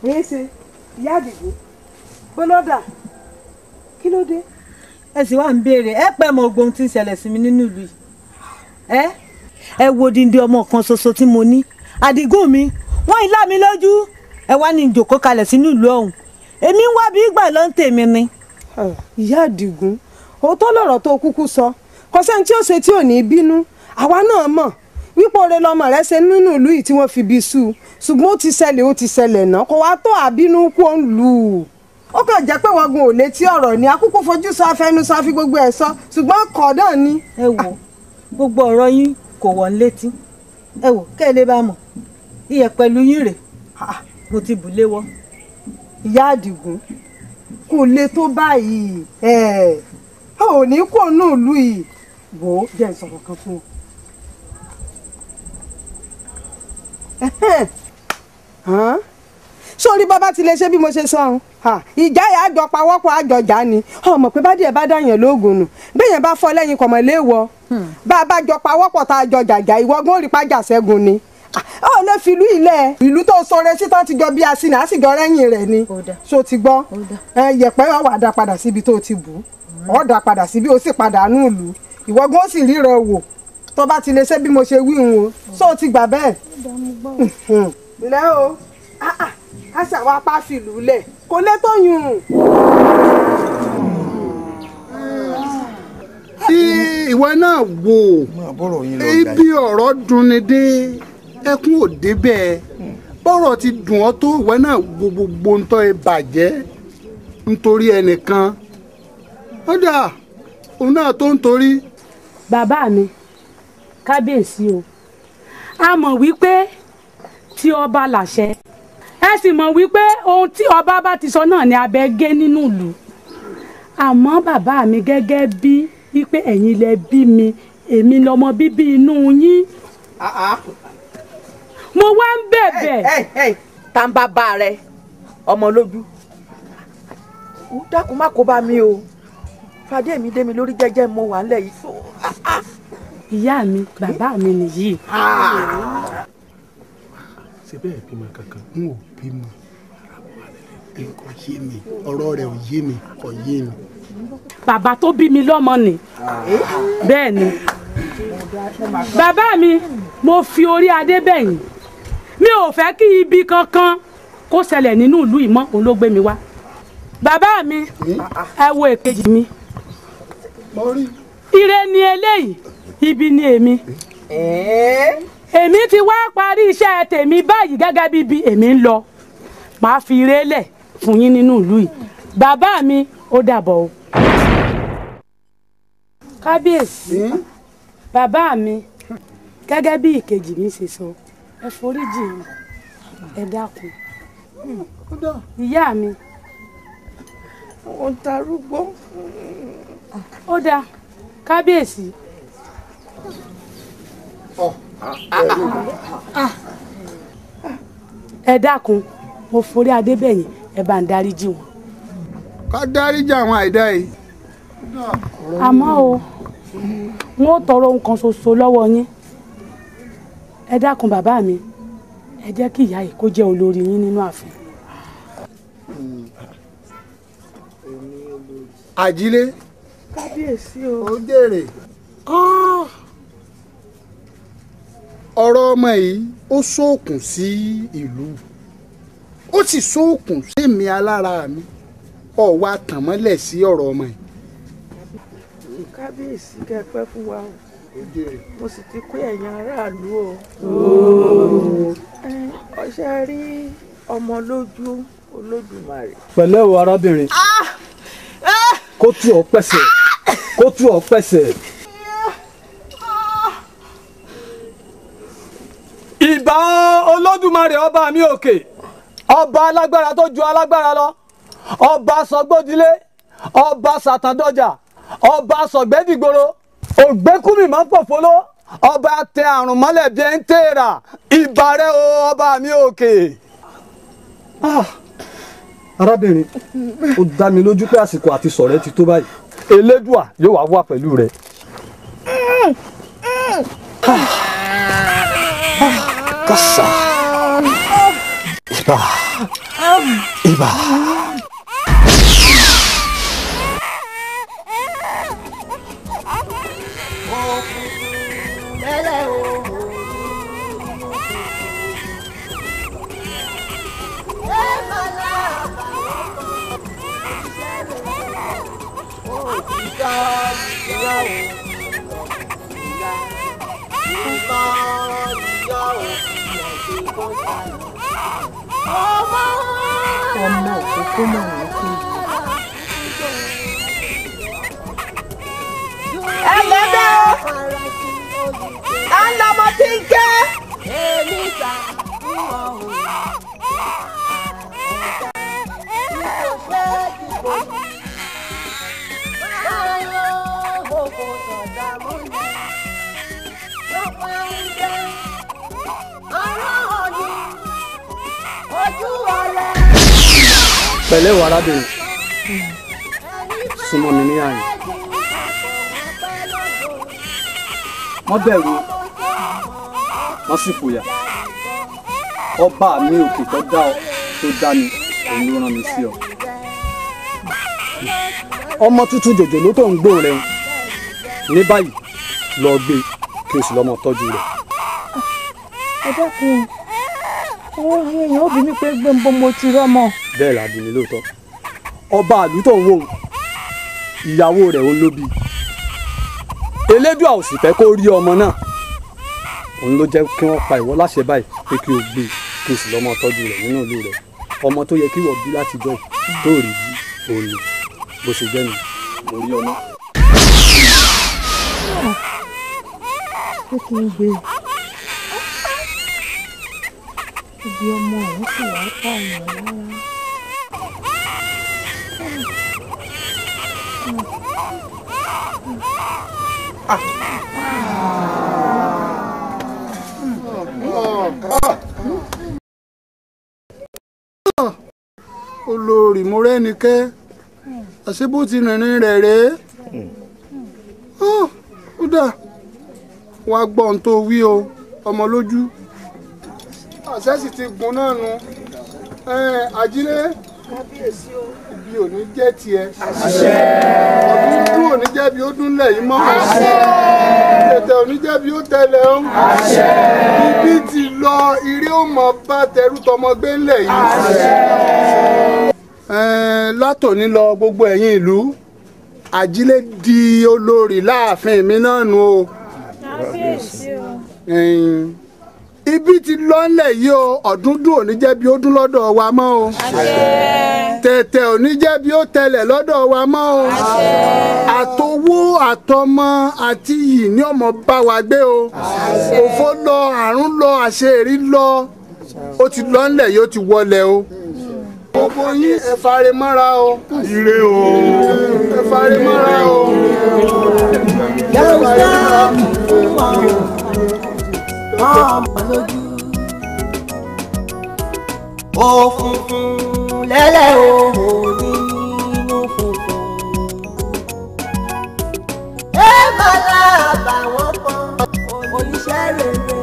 Ní ṣe ìyá Àdìgún gbọ́lọ́dà kí ló dé. Ẹ sì wá ń béèrè ẹ pẹ́ mọ ogun tí ń ṣẹlẹ̀ sí mi nínú ìlú yìí. Ẹ wo dindi ọmọ kan ṣoṣo tí mo ní Àdìgún mi wọ́n ìlà mi lójú ẹ wá ní ìjòkó kalẹ̀ sínú ìlú ọ̀hún èmi ń wá bí ìgbà ló ń tèmi ni. Ìyá Àdìgún òótọ́ lọ̀rọ̀ tó kúkú sọ kò sẹ́ni tí ó ṣe tí ò ní bínú àwa náà mọ̀ wípé oore lọmọ rẹ ṣe nínú ìlú yìí tí wọ́n fi bí sú ṣùgbọ́n ó ti ṣẹlẹ̀ ó ti ṣẹlẹ̀ náà kò wá tó àbínú kú ó ń lù ú ó kàn jẹ́ pé wọ́n gun ò létí ọ̀rọ̀ ni akúkú fojú sọ afẹnusọ àfi gbogbo ẹ̀ sọ ṣùgbọ́n kọ̀ náà ni. Ẹ wo gbogbo ọ̀rọ̀ yín kò wọ́n létí ẹ wò kẹ́ ẹ lè bá mọ̀ iyẹ̀ pẹ̀lú yín rè mo ti bù léwọ́. Ìyá Àdìgún kò le tó báyìí ẹ ò ní kó nù ìlú yìí wò ó jẹ́ ìsọ̀rọ̀ kan fún ọ. Sórí bàbá ti lè ṣe bí mo ṣe sọ ọ́n ìjà yà àjọ pawọ́pọ̀ àjọjà ni ọmọ pé bá díẹ̀ bá dàyàn lóògùn nù béèyàn bá fọ́ lẹ́yìn kọ̀mọ̀ léèwọ̀ bá a bá jọ pawọ́pọ̀ tá a jọ jàjà ìwọ gan orí pàjà ṣẹ́gun ni ó lè fi ìlú ilẹ̀ ìlú tó sọre sí tán ti jọ bí asínà á sì jọ rẹ́yìn rẹ̀ ni ṣó ti gbọ́ yẹ̀pẹ́ wà wà dá padà síbi tó ti bù ọ́ dá padà síbi ó sì padà nù ìlú ìwọ gan ó sì ríran wò tó bá ti lè ṣe bí mo ṣe wí ń o ṣó ti gbà bẹ́ẹ̀ lẹ́ o a ṣàwọn apá fìlú lẹ̀ kò lè tó yùn. Tí ìwọ náà wò ibi ọ̀rọ̀ dunni dé ẹkún ò débẹ̀ Bọ́rọ̀ ti dùn ọ́ tó ìwọ náà gbogbo ń tọ́ ẹ bàjẹ́ nítorí ẹnìkan. Ó dà òun náà tó ń torí. Bàbá mi, kábíyèsí o, a mọ̀ wípé tí ọba làṣẹ, ẹ sì mọ̀ wípé ohun tí ọba bá ti sọ náà ni abẹ gé nínú ìlú. Àmọ́ bàbá mi, gẹ́gẹ́ bí wípé ẹ̀yin lẹ bí mi, èmi lọmọ bíbí inú yín, mo wá ń bẹ̀bẹ̀. Tá ń bá bá rẹ ọmọ lójú, dákun má kó bá mi o, fàdé mi dé mi lórí jẹ́jẹ́ mo wà nílẹ̀ yìí. Ìyá mi, bàbá mi nìyí. Ṣé bẹ́ẹ̀ bímọ kankan? N ò bímọ. Kò yé mi, ọ̀rọ̀ rẹ̀ ò yé mi, kò yé mi. Bàbá tó bí mi lọ́mọ ni. Bẹ́ẹ̀ ni. Bàbá mi, mo fi orí adé bẹ̀yìn. Mi ò fẹ́ kí ibi kankan kó ṣẹlẹ̀ nínú ìlú yìí mọ́, òun ló gbé mi wá. Bàbá mi, ẹ wo èkejì mi. Ire ni eléyìí, ibi ni èmi. Èmi ti wá parí iṣẹ́ tèmi báyìí gẹ́gẹ́ bí ibi èmi ń lọ. Màá fi ire lẹ̀ fún yín nínú ìlú yìí. Bàbá mi, ó dàbọ̀ o. Kábíyèsí, bàbá mi, gẹ́gẹ́ bí ìkejì mi ṣe sọ, ẹ foríjì mi, ẹ dákun. Ìyá mi. Ó ń tarúgbó. Ó dáa, kábíyèsí. Ẹ dákun, mo forí adébẹ̀yìn, ẹ bá ń dáríjì wọn. Ká dáríjì àwọn àìdá yìí. Àmọ́ o, n ó tọrọ ohun kan ṣoṣo lọ́wọ́ yín. Ẹ dákun bàbá mi, ẹ jẹ́ kí ìyá yìí kó jẹ́ olórí yín nínú ààfin. Àjílé. Kábíyèsí o. Ó jèrè. Ọ̀rọ̀ ọmọ yìí ó ṣókùn sí ìlú, ó sì ṣókùn sí mi alára mi. Ó wá tàn mọ́lẹ̀ sí ọ̀rọ̀ ọmọ yìí. Kábíyèsí, kẹ́ ẹ pẹ́ fún wa o. Mo sì ti kó ẹ̀yin aráàlú o. Ọṣẹ rí ọmọ lójú Olódùmarè. Pẹ̀lẹ́ o arábìnrin, kó tú ọ pẹ̀sẹ̀, kó tú ọ pẹ̀sẹ̀. Ìbà Olódùmarè ọba mi òkè, ọba alágbára tó ju alágbára lọ, ọba sọgbódilé, ọba sàtàndọjà, ọba sọgbẹ́dìgboro, ògbékùnmí máa ń pòfóló, ọba tẹ àrùn mọ́lẹ̀ bí ẹ ń tèèrà. Ìbà rẹ o ọba mi òkè. Arábìnrin, ó dá mi lójú pé àsìkò àti sọ̀rẹ́ ti tó báyìí. Elédùà yóò wá wà pẹ̀lú rẹ. Kásá. Ìbà. Ìbà. Ọmọ òkókó mọ̀ ní kí. Ẹ lẹ́bẹ̀ o, à ń lọmọ tí ń ké. Pẹ̀lẹ́ o arábìnrin, súnmọ́ mi ní àyè. Wọ́n bẹ̀rù, wọ́n sì fòyà. Ọba mi òkè tó dá ọ tó dá mi, òun ló rán mi sí ọ. Ọmọ tuntun jòjòló tó ń gbó rẹ ní báyìí, lọ gbé kí o sì lọ́mọ tọ́jú rẹ̀. Ẹ dákun, àwọn èèyàn ó bi mí pé gbẹ̀ǹbọ̀ mo ti rọ́mọ. Bẹ́ẹ̀ la bí mi lóòótọ́. Ọba àlú tó ń wò ó, ìyàwó rẹ̀ ó ló bí. Elédùà ò sì fẹ́ kó rí ọmọ náà, òun ló jẹ́ kí wọ́n pa ìwọ láṣẹ báyìí pé kí o gbé e Kí n sì lọ́mọ tọ́jú rẹ̀ nínú ìlú rẹ̀. Ọmọ tó yẹ kí wọ́n bí látijọ́ tó rí bí òní bó ṣe jẹ́ nu mo rí ọ náà. Ó kì í gbé ibi ọmọ òun sì wá pààyàn lára. Olórí Mọ́rẹ́nikẹ́, àṣé bó ti rìnrìn rẹ̀ rèé. Ó dà wá gbọ́ ohun tó wí o, ọmọ lójú. Àṣẹ sì ti gùn náà nu. Ajílẹ̀, ibi ò ní jẹ́ tiẹ̀. Ọdún dún ò ní jẹ́ bí ó dúnlẹ̀ yìí mọ́. Tẹ̀tẹ̀ ò ní jẹ́ bí ó tẹ̀lẹ̀ o. Ibi ti lọ, ire ó mọ bá tẹrú tọmọ gbé ńlẹ̀ yìí. Látòní lọ, gbogbo ẹ̀yin ìlú, Ajílẹ̀ di olórí láàfin mi náà nu o. Ibi ti lọ ńlẹ̀ yìí o, ọ̀dúndún ò ní jẹ́ bí ó dún lọ́dọ̀ wa mọ́ o. Tẹ̀tẹ̀ ò ní jẹ́ bí ó tẹlẹ̀ lọ́dọ̀ wa mọ́ o. Àtowó àtọmọ àti iyì ní ọmọ bá wa gbé o. Òfò lọ, àrùn lọ, àṣeèrí lọ, ó ti lọ ńlẹ̀ yìí, ó ti wọlẹ̀ o. Gbogbo yín ẹ fare mọ́ra o. Ire o. Ẹ fare mọ́ra o. Ẹ fare mọ́ra ọmọ lójú. Òfùnfùn lẹ́lẹ̀ òhò nínú funfun. Ẹ máa lábà wọ́n kan oníṣẹ́ rere.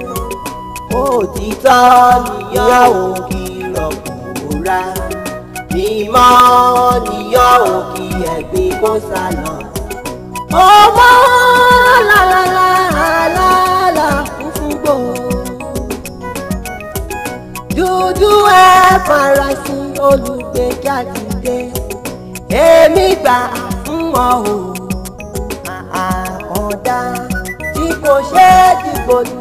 Òtítọ́ níyàn ò kí rọ̀kùnrà. Mímọ́ níyàn ò kí ẹ̀gbin kó sá lọ. Ọmọ lálálálá funfun gbò. Dúdú ẹ farasin olùgbèjà dìde. Èmi gbà fún ọ o, àkàndá tí kò ṣe é dìbò lù.